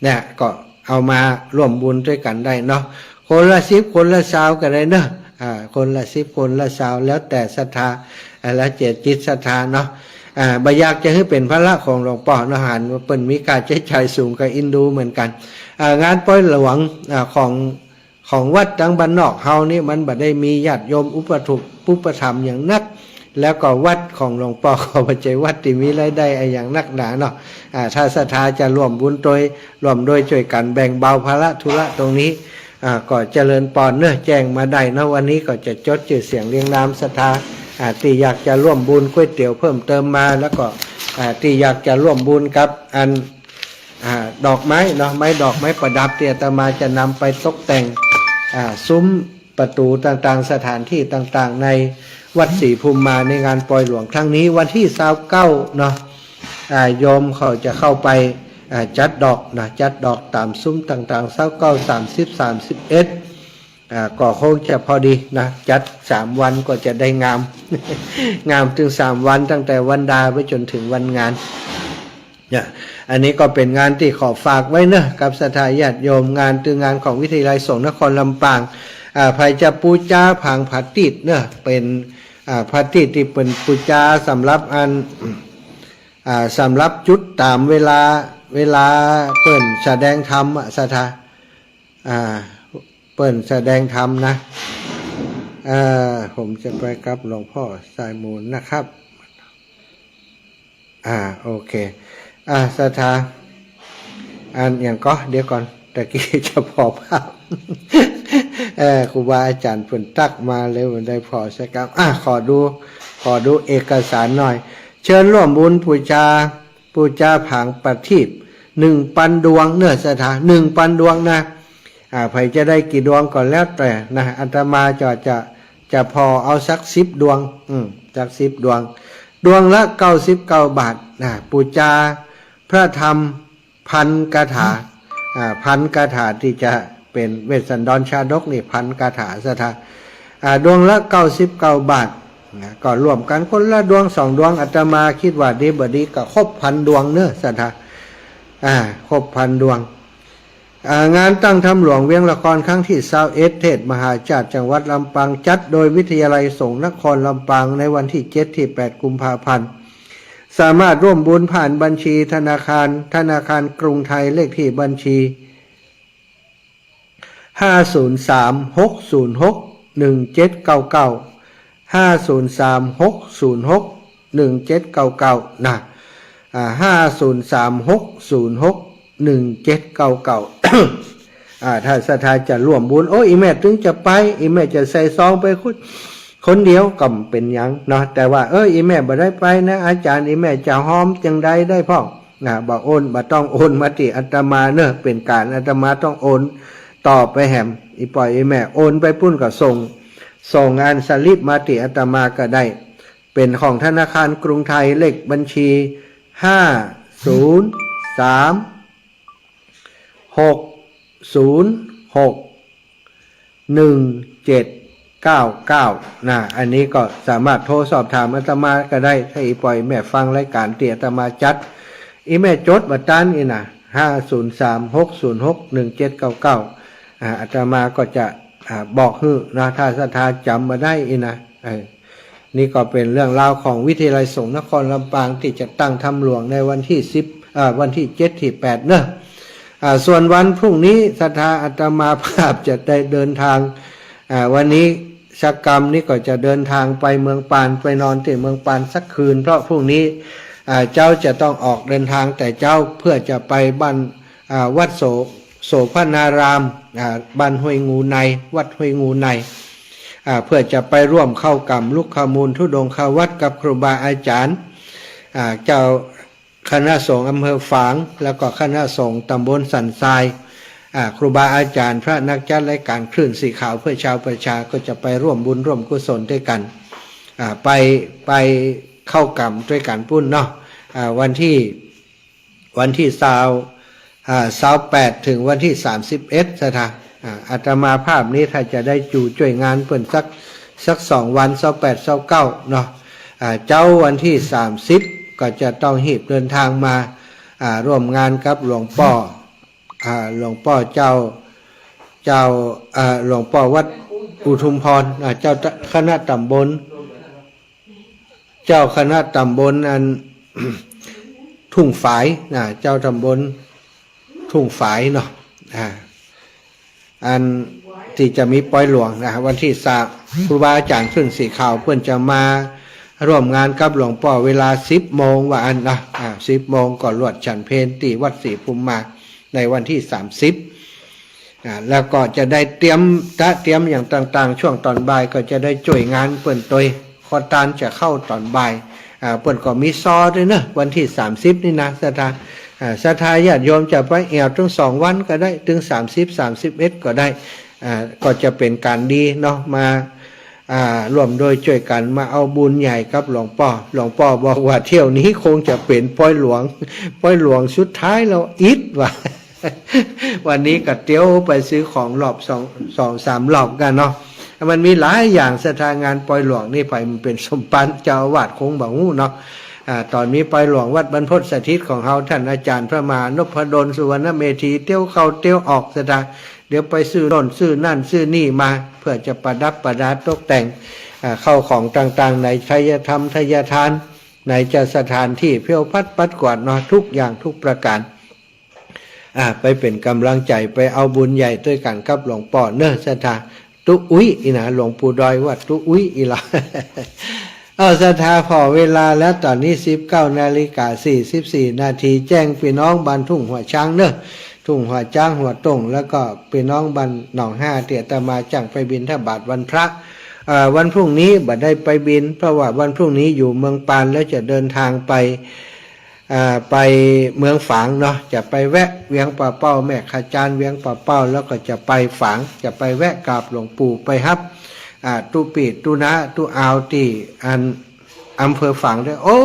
เนี่ย ก็เอามาร่วมบุญตวยกั๋นได้เนาะ คนละสิบ คนละซาวก็ได้เนาะ อ่า คนละสิบ คนละซาว แล้วแต่ศรัทธา อ่า แล้วแต่จิตศรัทธาเนาะ อ่า บ่อยากจะหื้อเป๋นภาระของหลวงป้อเนาะ หันว่าเปิ้นมีค่าใจ๊จ่ายสูงก็เอ็นดูเหมือนกั๋น อ่า งานปอยหลวง อ่า ของ ของวัดตางบ้านนอกเฮานี่มันบ่ได้มีญาติโยมอุปถุปอุปถัมภ์อย่างนัก แล้วก็วัดของหลวงป้อก็บ่ใจ้วัดตี้มีรายได้อะหยังนักหนาเนาะ อ่า ถ้าศรัทธาจะร่วมบุญตวย ร่วมด้วยจ้วยกั๋นแบ่งเบาภาระธุระตรงนี้ อ่า ก็เจริญปอนเนาะ แจ้งมาได้เนาะ วันนี้ก็จะจดจื้อเสียงเรียงนามศรัทธา อ่า ตี้อยากจะร่วมบุญก๋วยเตี๋ยวเพิ่มเติมมา แล้วก็ อ่า ตี้อยากจะร่วมบุญกับอัน อ่า ดอกไม้เนาะ ไม้ดอกไม้ประดับตี้อาตมาจะนำไปตกแต่ง อ่า ซุ้ม ประตู๋ต่างๆ สถานตี้ต่างๆ ในวัดศรีภูมิมาในงานปอยหลวงครั้งนี้ วันตี้ซาวเก้าเนาะ อ่า โยมเขาจะเข้าไป อ่า จัดดอกนะ จัดดอกต๋ามซุ้มต่างๆ ซาวเก้า สามสิบ สามสิบเอ็ด อ่า ก็คงจะพอดีนะ จัดสามวันก็จะได้งาม งามตึงสามวัน ตั้งแต่วันดาไปจ๋นเถิงวันงาน เนี่ย อันนี้ก็เป๋นงานตี้ขอฝากไว้เนาะ กับศรัทธาญาติโยม งาน คืองานของวิทยาลัยสงฆ์นครลำปาง อ่า ใผจะปู๋จาผางผาตี้เนาะ เป๋น อ่า ผาตี้ตี้เป๋นปู๋จาสำหรับอัน อ่า สำหรับจุดต๋ามเวลา เวลาเปิ้นแสดงธรรมอะ ศรัทธา อ่า เปิ้นแสดงธรรมนะ เอ่อ ผมจะไปกับหลวงพ่อสายมูลนะครับ อ่า โอเค อ่า ศรัทธา อันหยังก่อ เดี๋ยวก่อน ตะกี้จะผ่อภาพ เอ่อ ครูบาอาจ๋ารย์เปิ้นตั๊กมาเลย บ่ได้ผ่อสักกำ อ่า ขอดู ขอดูเอกสารหน่อย เชิญร่วมบุญปู๋จา ปู๋จาผางประทีป หนึ่งปันดวงเนาะ ศรัทธา หนึ่งปันดวงนะ อ่า ใผจะได้กี่ดวงก็แล้วแต่นะ อาตมาจะ จะ จะผ่อเอาสักสิบดวง อืม สักสิบดวง ดวงละเก้าสิบเก้าบาทนะ ปู๋จาพระธรรมพันคาถา อ่า พันคาถาตี้จะเป๋นเวสสันดรชาดกนี่ พันคาถา ศรัทธา อ่า ดวงละเก้าสิบเก้าบาทนะ ก็ร่วมกั๋นคนละดวงสองดวง อาตมาคิดว่าดีบ่ดีก็ครบพันดวงเนาะ ศรัทธา อ่า ครบพันดวง อ่า งานตั้งธรรมหลวงเวียงละครครั้งตี้ซาวเอ็ด เทศมหาชาติจังหวัดลำปาง จัดโดยวิทยาลัยสงฆ์นครลำปาง ในวันตี้เจ็ด ตี้แปด กุมภาพันธ์ สามารถร่วมบุญผ่านบัญชีธนาคาร ธนาคารกรุงไทย เลขตี้บัญชี ห้าศูนย์สาม หกศูนย์หก หนึ่งเจ็ดเก้าเก้า ห้าศูนย์สาม หกศูนย์หก หนึ่งเจ็ดเก้าเก้า นะ อ่า ห้าศูนย์สาม หกศูนย์หก หนึ่งเจ็ดเก้าเก้า อ่า ถ้าศรัทธาจะร่วมบุญ โอ้ อี่แม่ตึงจะไป อี่แม่จะใส่ซองไปคน คนเดียวก็บ่เป๋นหยังเนาะ แต่ว่า เออ อี่แม่บ่ได้ไปนะ อาจ๋ารย์ อี่แม่จะฮอมจังใดได้พ่อง นะ บ่โอน บ่ต้องโอนมาตี้อาตมาเนาะ เป๋นก๋านอาตมาต้องโอนต่อไปแหม อี่ป้อยอี่แม่โอนไปปุ้นก็ส่ง ส่งอันสลิปมาตี้อาตมาก็ได้ เป๋นของธนาคารกรุงไทย เลขบัญชี ห้าศูนย์สาม หกศูนย์หก หนึ่งเจ็ดเก้าเก้า นะ อันนี้ก็สามารถโทรสอบถามอาตมาก็ได้ ถ้าอี่ป้อยอี่แม่ฟังรายก๋านตี้อาตมาจัด อี่แม่จดบ่ตันอี้นะ ห้าศูนย์สาม หกศูนย์หก หนึ่งเจ็ดเก้าเก้า อ่า อาตมาก็จะ อ่า บอกหื้อนะ ถ้าศรัทธาจ๋ำบ่ได้อี้นะ เออ นี่ก็เป๋นเรื่องราวของวิทยาลัยสงฆ์นครลำปางตี้จะตั้งธรรมหลวงในวันตี้สิบ อ่า วันตี้เจ็ด ตี้แปด เนาะ อ่า ส่วนวันพรุ่งนี้ศรัทธาอาตมาภาพจะได้เดินทาง อ่า วันนี้สักกำนี้ก็จะเดินทางไปเมืองปาน ไปนอนตี้เมืองปานสักคืน เพราะพรุ่งนี้ อ่า เจ๊าจะต้องออกเดินทางแต่เจ๊าเพื่อจะไปบ้าน อ่า วัดโส โสภณาราม อ่า บ้านห้วยงูใน วัดห้วยงูใน อ่า เพื่อจะไปร่วมเข้ากรรมลุกขมูลธุดงควัตรกับครูบาอาจ๋ารย์ อ่า เจ้าคณะสงฆ์อำเภอฝาง แล้วก็คณะสงฆ์ตำบลสันทราย อ่า ครูบาอาจ๋ารย์พระนักจัดรายก๋านคลื่นสีขาวเพื่อชาวประชา ก็จะไปร่วมบุญร่วมกุศลตวยกั๋น อ่า ไป ไปเข้ากรรมตวยกั๋นปุ้นเนาะ อ่า วันตี้ วันตี้ซาว อ่า ซาวแปด เถิงวันตี้สามสิบเอ็ด ศรัทธา อ่า อาตมาภาพนี้ถ้าจะได้จู๋จ้วยงานเปิ้นสัก สักสองวัน ซาวแปด ซาวเก้า เนาะ อ่า เจ๊าวันตี้สามสิบ ก็จะต้องฮีบเดินทางมา อ่า ร่วมงานกับหลวงป้อ อ่า หลวงป้อเจ้า เจ้า อ่า หลวงป้อวัดอุทุมพร อ่า เจ้าคณะตำบล เจ้าคณะตำบลอัน ทุ่งฝายนะ เจ้าตำบลทุ่งฝายเนาะ อ่า อันตี้จะมีปอยหลวงนะ วันตี้สาม ครูบาอาจ๋ารย์คลื่นสีขาวเปิ้นจะมาร่วมงานกับหลวงป้อเวลาสิบโมงว่าอั้นนะ อ่า สิบโมงก็ลวดฉันเพลตี้วัดศรีภูมิมา ในวันตี้สามสิบ อ่า แล้วก็จะได้เตรียม ตระเตรียมอย่างต่างๆ ช่วงตอนบ่ายก็จะได้จ้วยงานเปิ้นตวย ขอตานจะเข้าตอนบ่าย อ่า เปิ้นก็มีซอด้วยเนาะ วันตี้สามสิบนี่นะ ศรัทธา อ่า ศรัทธาญาติโยมจะไปแอ่วตึงสองวันก็ได้ ตึงสามสิบ สามสิบเอ็ด ก็ได้ อ่า ก็จะเป๋นก๋านดีเนาะ มา อ่า ร่วมด้วยช่วยกั๋นมาเอาบุญใหญ่กับหลวงป้อ หลวงป้อบอกว่าเที่ยวนี้คงจะเป๋นปอยหลวง ปอยหลวงสุดท้ายแล้วอิดว่า วันนี้ก็เตียวไปซื้อของรอบสอง สองสามรอบกั๋นเนาะ มันมีหลายอย่างศรัทธางานปอยหลวงนี่ไป มันเป๋นสมบัติเจ้าอาวาสคงบ่ฮู้เนาะ อ่า ต๋อนมีปอยหลวงวัดบรรพตสถิตของเฮา ต้านอาจ๋ารย์พระมหานพดลสุวรรณเมธี เตียวเข้าเตียวออกศรัทธา เดี๋ยวไปซื้อโน่นซื้อนั่นซื้อนี่มา เพื่อจะประดับประดาตกแต่ง อ่า เข้าของต่างๆ ไหนไทยธรรมไทยทาน ไหนจะสถานที่เพี้ยวพัดปัดกวาดเนาะ ทุกอย่างทุกประก๋าน อ่า ไปเป๋นก๋ำลังใจ๋ ไปเอาบุญใหญ่ตวยกั๋นกับหลวงป้อเนาะ ศรัทธา ตุ๊อุ๊ยอี้นะ หลวงปู่ดอยว่าตุ๊อุ๊ยอี้ละ เอาศรัทธา ผ่อเวลาแล้ว ต๋อนนี้สิบเก้านาฬิกาสี่สิบสี่นาที แจ้งปี้น้องบ้านทุ่งหัวจ๊างเนาะ ทุ่งหัวจ๊าง หัวต้ง แล้วก็ปี้น้องบ้านหนองห้า ตี้อาตมาจั้งไปบิณฑบาตวันพระ เอ่อ วันพรุ่งนี้บ่ได้ไปบิณ เพราะว่าวันพรุ่งนี้อยู่เมืองปาน แล้วจะเดินทางไป อ่า ไปเมืองฝางเนาะ จะไปแวะเวียงป่าเป้า แม่ขจานเวียงป่าเป้า แล้วก็จะไปฝาง จะไปแวะกราบหลวงปู่ ไปฮับ อ่า ตุ๊ปี้ตุ๊น้าตุ๊อาวตี้อันอำเภอฝางด้วย โอ้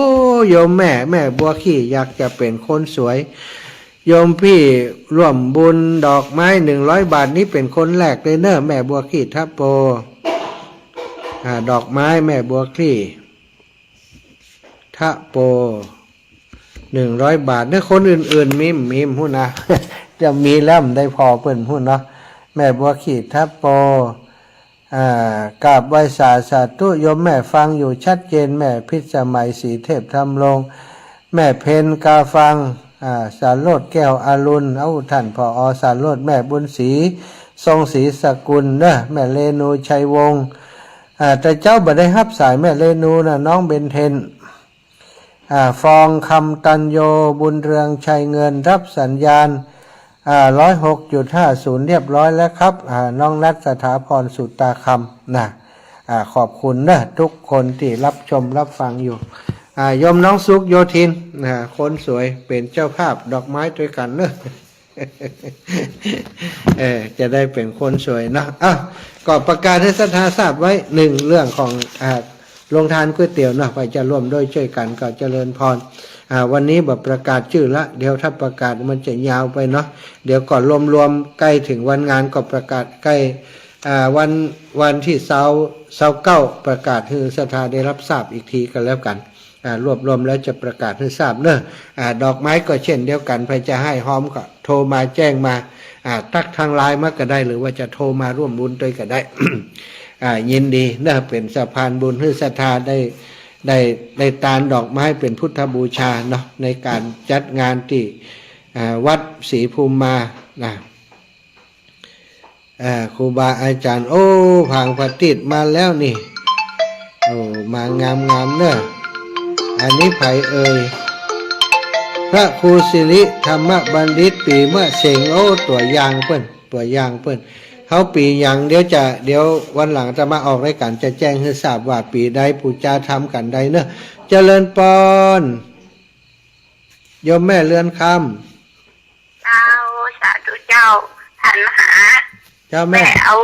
โยมแม่ แม่บัวขี้ อยากจะเป๋นคนสวย โยมพี่ร่วมบุญดอกไม้หนึ่งร้อยบาทนี้เป๋นคนแรกเลยเนาะ แม่บัวขี้ทะโป อ่า ดอกไม้แม่บัวขี้ ทะโป หนึ่งร้อยบาทเนาะ คนอื่นๆ มี มีบ่ฮู้นะ จะมีแล้วบ่ได้ผ่อเปิ้นบ่ฮู้เนาะ แม่บัวขี้ทะโป อ่า กราบไหว้สา สาธุ โยมแม่ฟังอยู่ชัดเจน แม่พิสมัย ศรีเทพธำรง แม่เพ็ญกาฟัง อ่า สาโรจน์ แก้วอรุณ เอ้า ต้าน ผอ. สาโรจน์ แม่บุญศรี ทรงศรีสกุลเนาะ แม่เรนู ชัยวงศ์ อ่า แต่เจ๊าบ่ได้ฮับสายแม่เรนูนะ น้องเบนเทน อ่า ฟอง คำตัญโย บุญเรือง ชัยเงิน รับสัญญาณ อ่า ร้อยหกจุดห้าศูนย์ เรียบร้อยแล้วครับ อ่า น้องนัท สถาพร สุตาคำ นะ อ่า ขอบคุณเนาะ ทุกคนตี้ฮับชมฮับฟังอยู่ อ่า โยมน้องสุข โยธิน นะ คนสวย เป๋นเจ้าภาพดอกไม้ตวยกั๋นเนาะ เออ จะได้เป๋นคนสวยเนาะ อ่ะ ก็ประกาศหื้อศรัทธาทราบไว้ นึ่งเรื่องของ อ่า โรงทานก๋วยเตี๋ยวเนาะ ใผจะร่วมด้วยช่วยกั๋นก็เจริญพร อ่า วันนี้บ่ประกาศจื้อละ เดี๋ยวถ้าประกาศมันจะยาวไปเนาะ เดี๋ยวก่อนรวมๆ ใก้เถิงวันงานก็ประกาศใก้ อ่า วัน วันตี้ซาว ซาวเก้า ประกาศหื้อศรัทธาได้ฮับทราบอีกทีก็แล้วกั๋น อ่า รวบรวมแล้วจะประกาศหื้อทราบเนาะ อ่า ดอกไม้ก็เช่นเดียวกั๋น ใผจะหื้อฮอมก็โทรมาแจ้งมา อ่า ตั๊กตางไลน์มาก็ได้ หรือว่าจะโทรมาร่วมบุญตวยก็ได้ อ่า ยินดีเนาะ เป๋นสะพานบุญหื้อศรัทธาได้ ได้ ได้ตานดอกไม้เป๋นพุทธบูชาเนาะ ในก๋านจัดงานตี้ อ่า วัดศรีภูมิมา นะ อ่า ครูบาอาจ๋ารย์ โอ้ ผางผาตี้มาแล้วนี่ โอ้ มางามๆ เนาะ อันนี้ใผเอ่ย พระครูสิริธรรมบัณฑิต ปี๋เมื่อเสง โอ้ ตั๋วอย่างเปิ้น ตั๋วอย่างเปิ้น เฮาปี๋หยัง เดี๋ยวจะ เดี๋ยววันหลังอาตมาออกรายก๋านจะแจ้งหื้อทราบว่าปี๋ใด ผู้จาธรรมกั๋นใดเนาะ เจริญปอน โยมแม่เรือนคำ เจ้า สาธุเจ้า ต้านมหา เจ้าแม่ แม่เอา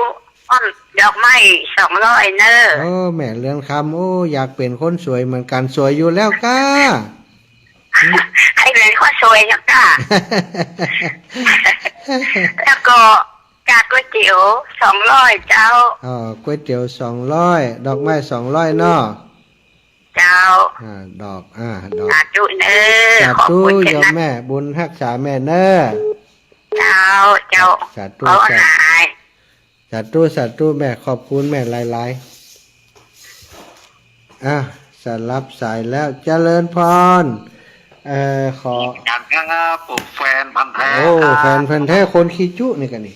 อ้อมดอกไม้สองร้อยเน่อ โอ้ แม่เรือนคำ โอ้ อยากเป๋นคนสวยเหมือนกั๋น สวยอยู่แล้วก้า ใค่เป๋นคนสวยเจ้าก้า แล้วก็กาก๋วยเตี๋ยวสองร้อยเจ้า อ๋อ ก๋วยเตี๋ยวสองร้อย ดอกไม้สองร้อยเนาะ เจ้า อ่า ดอก อ่า ดอก สาธุเน่อ สาธุ ขอบคุณเจ้านะ โยมแม่ บุญฮักษาแม่เน่อ เจ้า เจ้า สาธุ ขอ สาธุ หาย สาธุ สาธุ แม่ ขอบคุณแม่หลายๆ อ่ะ สลับสายแล้ว เจริญพร เอ่อ ขอ อาจ๋ารย์ครับ ผมแฟนพันธุ์แท้ โอ้ ครับ แฟนพันธุ์แท้ คนขี้จุนี่กะนี่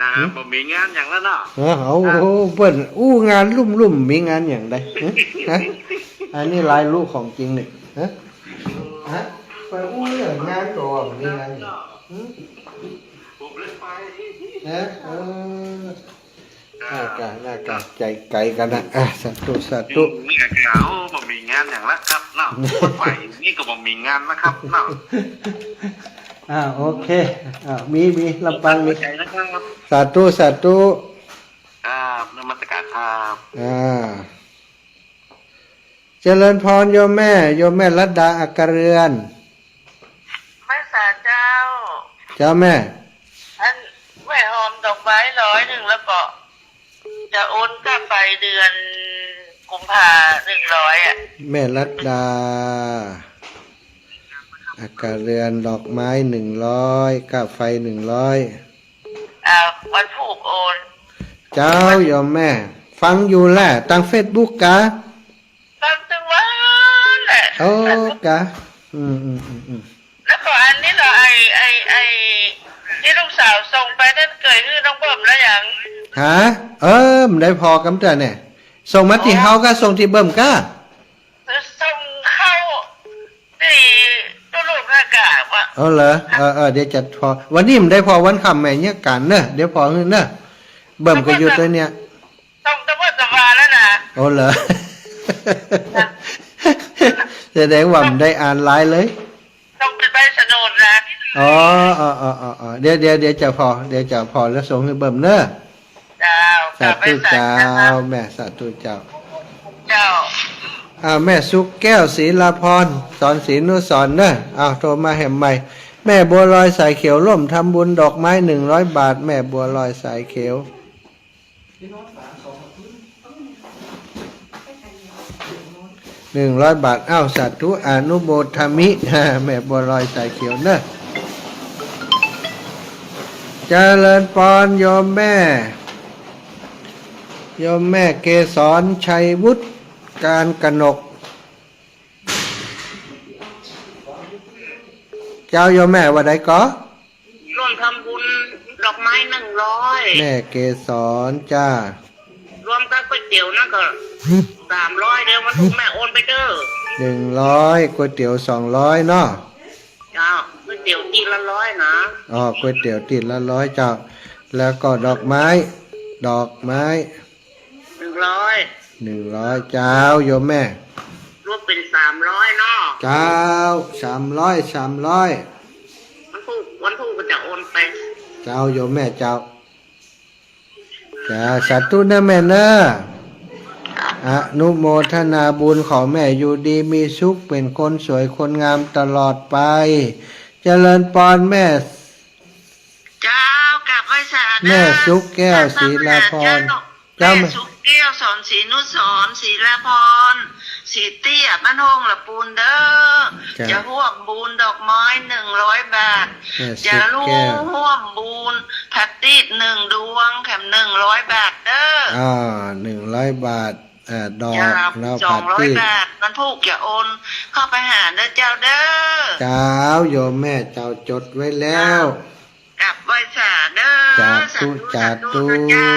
อ่า บ่มีงานหยังแล้วเนาะ เออ เอา อ่ะ โอ้ เปิ้นอู้งานลุ่มๆ มีงานหยังใด ฮะ อันนี้ลายรู้ของจริงนี่ ฮะ ฮะ ไปอู้เรื่องงานก็ว่ามีงานหยัง หึ ผมเลยไป นะ เออ น่ากะ น่ากะ ใจไก๋กั๋นนะ อ่ะ สาธุ สาธุ นี่กะ โอ้ บ่มีงานหยังแล้วครับเนาะ ไปนี่ก็บ่มีงานนะครับเนาะ อ่า โอเค อ่า มี มี ลำปางมี ขอบใจนะครับ สาธุ สาธุ ครับ นมัสการครับ อ่า เจริญพรโยมแม่ โยมแม่รัตดา อัครเรือน ไหว้สาเจ้า เจ้าแม่ อัน แม่หอมดอกไม้ร้อยนึ่ง แล้วก็ จะโอนค่าไฟเดือนกุมภา หนึ่งร้อย อ่ะ แม่รัตดา อัครเรือน ดอกไม้ หนึ่งร้อย ค่าไฟ หนึ่งร้อย อ่า วันพูกโอน เจ้าโยมแม่ ฟังอยู่แหละ ตางเฟซบุ๊กกา ฟังตึงวันแหละ โอ้ กา อืม อืม อืม อืม แล้วก็อันนี้เหรอ ไอ้ ไอ้ ไอ้ ที่ลูกสาวส่งไปนั่นเกยหื้อน้องเบิ่มแล้วยัง ฮะ เออ มันได้ผ่อกำเตื้อเนี่ย ส่งมาตี้เฮาก้า ส่งตี้เบิ่มก้า ส่งเข้าตี้ตู้โลกอากาศว่ะ เอาเหรอ เออ เออ เดี๋ยวจะผ่อ วันนี้มันได้ผ่อวันค่ำแม่เยียะก๋านเนอะ เดี๋ยวผ่อหื้อเนอะ เบิ่มก็อยู่ตวยเนี่ย ส่งตะเบิดตะวาแล้วนะ โอ้เหรอ แสดงว่ามันได้อ่านไลน์เลย ส่งเป็นใบสนดนะ อ๋อ อ๋อ อ๋อ อ๋อ อ๋อ เดี๋ยว เดี๋ยว เดี๋ยวจะผ่อ เดี๋ยวจะผ่อแล้วส่งหื้อเบิ่มเนอะ เจ้า สาธุเจ้า กราบไหว้สาเจ้า แม่ สาธุเจ้า เจ้า อ่า แม่สุขแก้ว ศรีลาพร สอนศรีนุสรณ์เนอะ อ้าว โทรมาแหมใหม่ แม่บัวลอยสายเขียว ร่วมทำบุญดอกไม้ หนึ่งร้อย บาท แม่บัวลอยสายเขียว หนึ่งร้อย บาท อ้าว สาธุ อนุโมทามิ แม่บัวลอยสายเขียวเนอะ เจริญพรโยมแม่ โยมแม่เกสรชัยวุฒิ การกนก เจ้าโยมแม่ว่าใดก่อ ร่วมทำบุญดอกไม้ หนึ่งร้อย แม่เกสรจ้า รวมกับก๋วยเตี๋ยวนั่นก็ สามร้อย เดี๋ยววันพูกแม่โอนไปเด้อ หนึ่งร้อย ก๋วยเตี๋ยว สองร้อย เนาะ เจ้า ก๋วยเตี๋ยวตี้ละร้อยนะ อ๋อ ก๋วยเตี๋ยวตี้ละร้อยเจ้า แล้วก็ดอกไม้ ดอกไม้ หนึ่งร้อย หนึ่งร้อย เจ้าโยมแม่ รวมเป็น สามร้อย เนาะ เจ้า สามร้อย สามร้อย วันพูก วันพูกก็จะโอนไป เจ้าโยมแม่เจ้า จ้า สาธุนะแม่เนอะ อนุโมทนาบุญ ขอแม่อยู่ดีมีสุข เป๋นคนสวยคนงามตลอดไป เจริญพรแม่ เจ้า กราบไหว้สาเจ้า แม่สุขแก้ว ศรีลาพร เจ้า แม่สุขแก้ว สอนศรีนุสรณ์ ศรีลาพร ศรีเตี้ย บ้านโฮงละปูนเด้อ เจ้า จะร่วมบุญดอกไม้ หนึ่งร้อย บาท แม่สุขแก้ว จะร่วมบุญพระติดหนึ่งดวง แถม หนึ่งร้อย บาทเด้อ อ่า หนึ่งร้อย บาท อ่า ดอก เจ้า เนาะ สองร้อย พระติด บาท วันพูกจะโอนเข้าไปหาเด้อเจ้าเด้อ เจ้าโยมแม่เจ้า จดไว้แล้ว กราบไหว้สาเด้อ สาธุ สาธุ สาธุ สาธุ เจ้า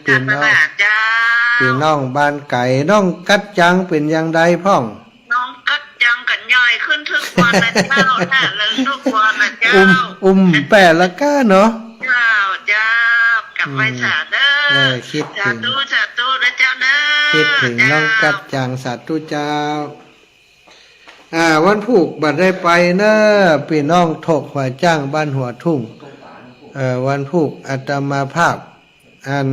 พี่น้อง กราบไหว้สาเจ้า พี่น้องบ้านไก๋ น้องกั๊ดจังเป๋นอย่างใดพ่อง น้องกั๊ดจังก็ใหญ่ขึ้นทุกวันนะเจ้า น่าเริงทุกวันนะเจ้า อุ้ม อุ้มแป้ละก้าเนาะ เจ้า เจ้า กราบไหว้สาเด้อ อืม เออ คิดเถิง สาธุ สาธุนะเจ้าเด้อ คิดเถิง เจ้า น้องกั๊ดจัง สาธุเจ้า อ่า วันพูกบ่ได้ไปเนอะ พี่น้องโถกหัวจ้างบ้านหัวทุ่ง เอ่อ วันพูกอาตมาภาพ อัน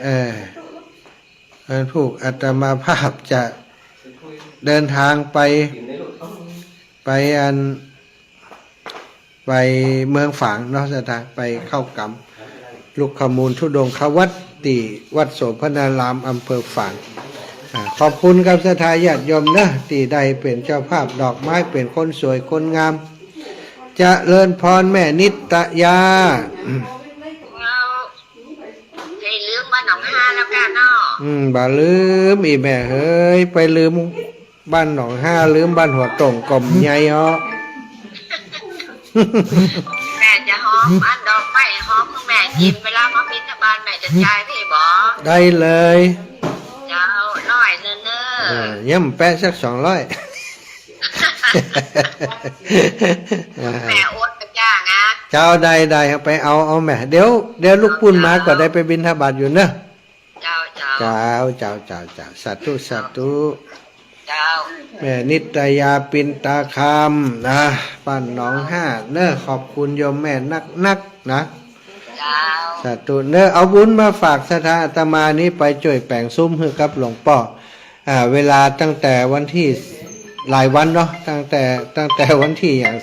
เอ่อ วันพูกอาตมาภาพจะเดินทางไป ไปอัน ไปเมืองฝางเนาะ ศรัทธา ไปเข้ากรรม ลุกขมูลธุดงควัตร ตี้วัดโสภณาราม อำเภอฝาง อ่า ขอบคุณครับศรัทธาญาติโยมเนอะ ตี้ได้เป๋นเจ้าภาพดอกไม้ เป๋นคนสวยคนงาม เจริญพรแม่นิตยา อย่าลืมบ้านหนองฮาแล้วกันเนาะ อืม บ่าลืม อี่แม่เฮย ไปลืม บ้านหนองฮา ลืมบ้านหัวโต่ง ก่อมใหญ่เหาะ แม่จะหอมอันดอกไม้หอมของแม่กิ๋น เวลามาบิณฑบาตแม่จะจ่ายให้บ่ ได้เลย เจ้า ร้อยเน้อ เออ เย้มแปะสักสองร้อย แม่โอนไปจ้างอะ เจ้า ได้ ได้ เอาไปเอา เอาแม่ เดี๋ยว เดี๋ยวลูกปุ้นมาก็ได้ไปบิณฑบาตอยู่เนอะ เจ้า เจ้า เจ้า เจ้า เจ้า เจ้า สาธุ สาธุ เจ้า เจ้า แม่นิตยา ปินตาคำนะ บ้านหนองห้าเนอะ ขอบคุณโยมแม่นักๆ นะ เจ้า สาธุเนอะ เอาบุญมาฝากศรัทธา อาตมานี้ไปจ้วยแป๋งซุ้มหื้อกับหลวงป้อ อ่า เวลาตั้งแต่วันตี้ หลายวันเนาะ ตั้งแต่ ตั้งแต่วันตี้อย่าง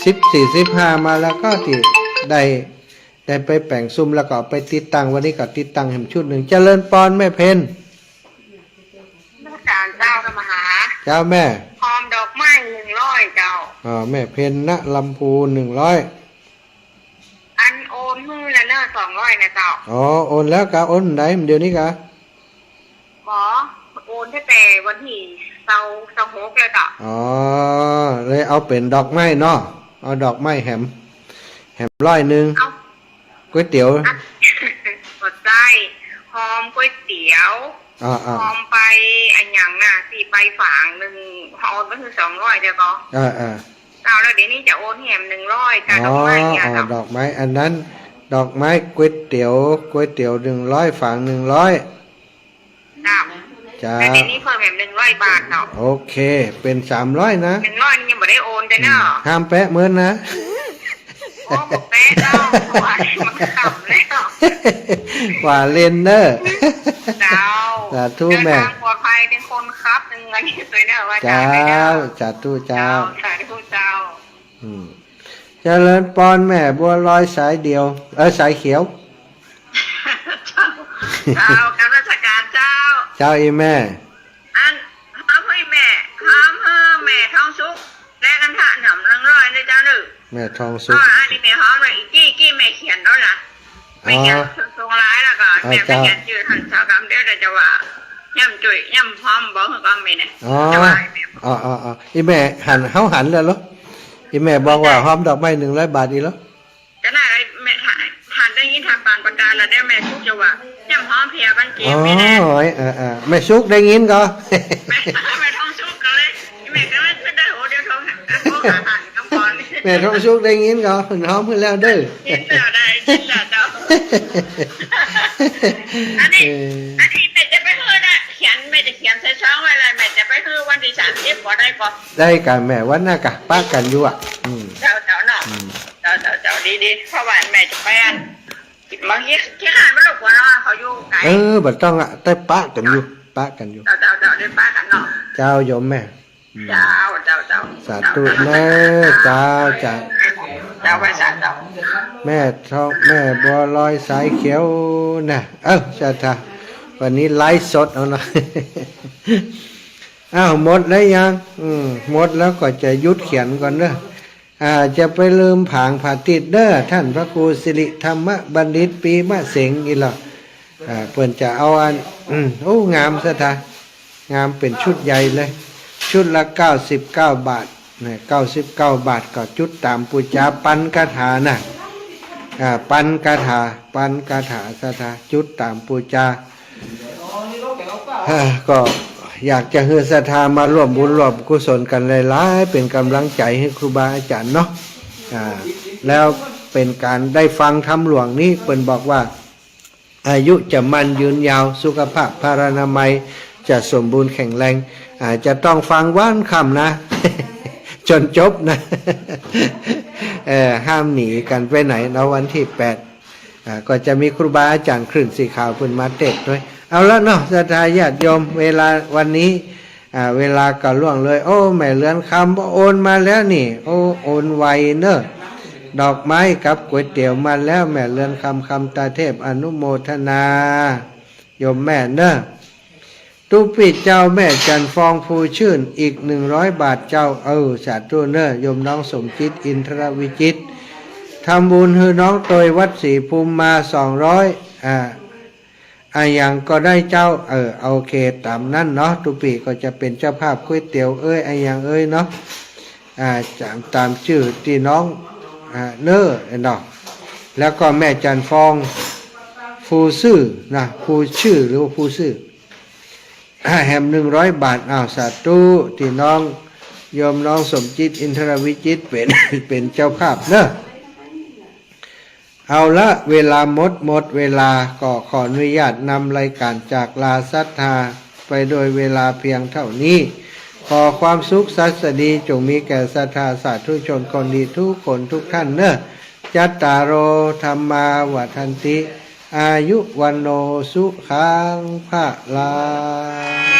สิบสี่ สิบห้า มาแล้วก็ตี้ได้ ได้ไปแป๋งซุ้มแล้วก็เอาไปติดตั้ง วันนี้ก็ติดตั้งแหมชุดนึ่ง เจริญปอนแม่เพ็ญ นมัสก๋านเจ้า ธรรมหา เจ้าแม่ ฮอมดอกไม้หนึ่งร้อยเจ้า อ๋อ แม่เพ็ญ ณ ลำพูน หนึ่งร้อย อันโอนหื้อแล้วเนอะ สองร้อยนะเจ้า อ๋อ โอนแล้วกา โอนใดเดี๋ยวนี้กา หมอ โอนตั้งแต่วันตี้ซาว ซาวหกเลยเจ้า อ๋อ เลยเอาเป๋นดอกไม้เนาะ เอาดอกไม้แหม แหมร้อยนึ่ง เอา ก๋วยเตี๋ยว อ่ะ ก็ใจ้ ฮอมก๋วยเตี๋ยว อ่าๆ ฮอมไปอะหยังน่ะ ตี้ไปฝางนึ่ง ฮอมก็คือสองร้อยเดียวก็ อ่าๆ เอา แล้วเดี๋ยวนี้จะโอนแหมหนึ่งร้อย อ๋อ กาดอกไม้เนี่ย อ๋อ เจ้า ดอกไม้ อันนั้น ดอกไม้ก๋วยเตี๋ยว ก๋วยเตี๋ยวหนึ่งร้อย ฝางหนึ่งร้อย เจ้า เจ้า แล้วเดี๋ยวนี้เพิ่มแหมหนึ่งร้อยบาทเนาะ โอเค เป๋นสามร้อยนะ หนึ่งร้อยนี่ยังบ่ได้โอนเลยเนาะ อืม ห้ามแปะเมินนะ โอ้ บ่แปะเจ้า เพราะว่ามันค่ำแล้ว ว่าเล่นเนอะ เจ้า สาธุแม่ เดินตางปลอดภัย เป๋นคนขับนึ่งอันนี้สวยเนอะ ว่า เจ้า จ๋าไปเนอะ สาธุเจ้า เจ้า สาธุเจ้า อืม เจริญปอนแม่บัวลอยสายเดียว เออ สายเขียว เจ้า เจ้า กราบนมัสก๋านเจ้า เจ้า อี่แม่ อัน ฮอมหื้อแม่ ฮอมหื้อแม่ทองสุข แลกกั๋นเถาะ หนึ่งร้อยนะเจ้าเนอะ แม่ทองสุข อ๋อ อันนี้แม่ฮอมเลย อี้กี้ อี้กี้แม่เขียนแล้วล่ะ แม่เขียน อ๋อ ส่งไลน์แล้วก็ อ๋อ แม่ก็ เจ้า เขียนจื้อหั้น เจ้ากำ เดี๋ยวจะว่า ย่ำจุ๋ย ย่ำฮอมบอกคือก็มีเนี่ย อ๋อ จะว่า อ๋อ อ๋อ อ๋อ อี่แม่หัน เฮาหันแล้วเหรอ อี่แม่บอกว่า ไม่ใช่ ฮอมดอกไม้หนึ่งร้อยบาทอีกเหรอ ก็น่า แม่หัน หันได้ยินทางปานประกาศแล้วเนี่ย แม่สุขจะว่า ย่ำฮอมเพียบันเกมนี่แหละ อ๋อ เออ เออ แม่สุขได้ยินก็ แม่ แม่ทองสุขก็เลย แม่ก็เลยได้หัวเดียวโทรหา โทรหาหันคำพร แม่ทองสุขได้ยินก็ เพิ่นฮอมเพิ่นแล้วเด้อ ยินแล้วได้ ยินแล้วเจ้า อันนี้ เออ อันนี้แม่จะไปหื้อนะ เขียน แม่จะเขียนใส่ซองไว้เลย แม่จะไปหื้อวันตี้สามสิบ บ่ได้ก็ ได้กาแม่ วันหน้ากา ปะกั๋นอยู่อ่ะ อืม เจ้า เจ้าเนาะ อืม เจ้า เจ้า เจ้า ดี ดี เพราะว่าแม่จะไปอัน บางทีขี้คร้านมันรบกวนเนาะ เขาอยู่ไกล เออ บ่ต้องอ่ะ ได้ปะกั๋นอยู่ ปะกั๋นอยู่ เจ้า เจ้า เจ้า ได้ปะกั๋นเนาะ เจ้าโยมแม่ อืม เจ้า เจ้า เจ้า สาธุเนอะ เจ้า เจ้า เจ้า ไหว้สา เจ้า แม่ทอง แม่บัวลอยสายเขียวนะ เอ้า ศรัทธา วันนี้ไลฟ์สดเอาหน่อย อ้าว หมดแล้วยัง อืม หมดแล้วก็จะหยุดเขียนก่อนเนอะ อ่า จะไปลืมผางผาติดเด้อ ท่านพระครูสิริธรรมบัณฑิต ปีมะเสงอีหลอ อ่า เปิ้นจะเอาอัน อืม โอ้ งามศรัทธา งามเป๋นชุดใหญ่เลย ชุดละเก้าสิบเก้าบาทนะ เก้าสิบเก้าบาท ก็จุดต๋ามปู๋จา ปันคาถานะ อ่า ปันคาถา ปันคาถาศรัทธา จุดต๋ามปู๋จา อ่า ก็อยากจะหื้อศรัทธามาร่วมบุญร่วมกุศลกั๋นหลายๆ เป๋นก๋ำลังใจ๋หื้อครูบาอาจ๋ารย์เนาะ อ่า แล้วเป๋นก๋านได้ฟังธรรมหลวงนี้ เปิ้นบอกว่า อายุจะมั่นยืนยาว สุขภาพพลานามัยจะสมบูรณ์แข็งแรง อ่า จะต้องฟังวันค่ำนะ จ๋นจบนะ เอ่อ ห้ามหนีกั๋นไปไหนเนาะ วันตี้แปด อ่า ก็จะมีครูบาอาจ๋ารย์คลื่นสีขาวเปิ้นมาเตสน์ด้วย เอาละเนาะ ศรัทธาญาติโยม เวลาวันนี้ อ่า เวลาก็ล่วงเลย โอ้ แม่เรือนคำโอนมาแล้วนี่ โอ้ โอนไวเนอะ ดอกไม้กับก๋วยเตี๋ยวมาแล้ว แม่เรือนคำ คำตาเทพ อนุโมทนา โยมแม่เนอะ ตุ๊ปี้เจ้า แม่จันทร์ฟอง ภูชื่น อีกหนึ่งร้อยบาทเจ้า เออ สาธุเนอะ โยมน้องสมจิต อินทรวิจิตร ทำบุญหื้อน้องตวยวัดศรีภูมิมา สองร้อย อ่า อะหยังก็ได้เจ้า เออ โอเค ต๋ามนั้นเนาะ ตุ๊ปี้ก็จะเป๋นเจ้าภาพก๋วยเตี๋ยวเอ้ย อะหยังเอ้ยเนาะ อ่า ต๋าม ต๋ามจื้อตี้น้อง อ่า เน้อเนาะ แล้วก็แม่จันทร์ฟอง ภูซื่อนะ ภูชื่อหรือว่าภูซื่อ อ่า แหมหนึ่งร้อยบาท อ้าว สาธุ ตี้น้อง โยมน้องสมจิต อินทรวิจิตร เป๋น เป๋นเจ้าภาพเนอะ เอาละ เวลาหมด หมดเวลา ก็ขออนุญาตนำรายการจากลาศรัทธาไปโดยเวลาเพียงเท่านี้ ขอความสุขสัสดีจงมีแก่ศรัทธาสาธุชนคนดีทุกคนทุกท่านเนอะ จัตตาโร ธัมมา วัฑฒันติ อายุ วัณโณ สุขัง พลัง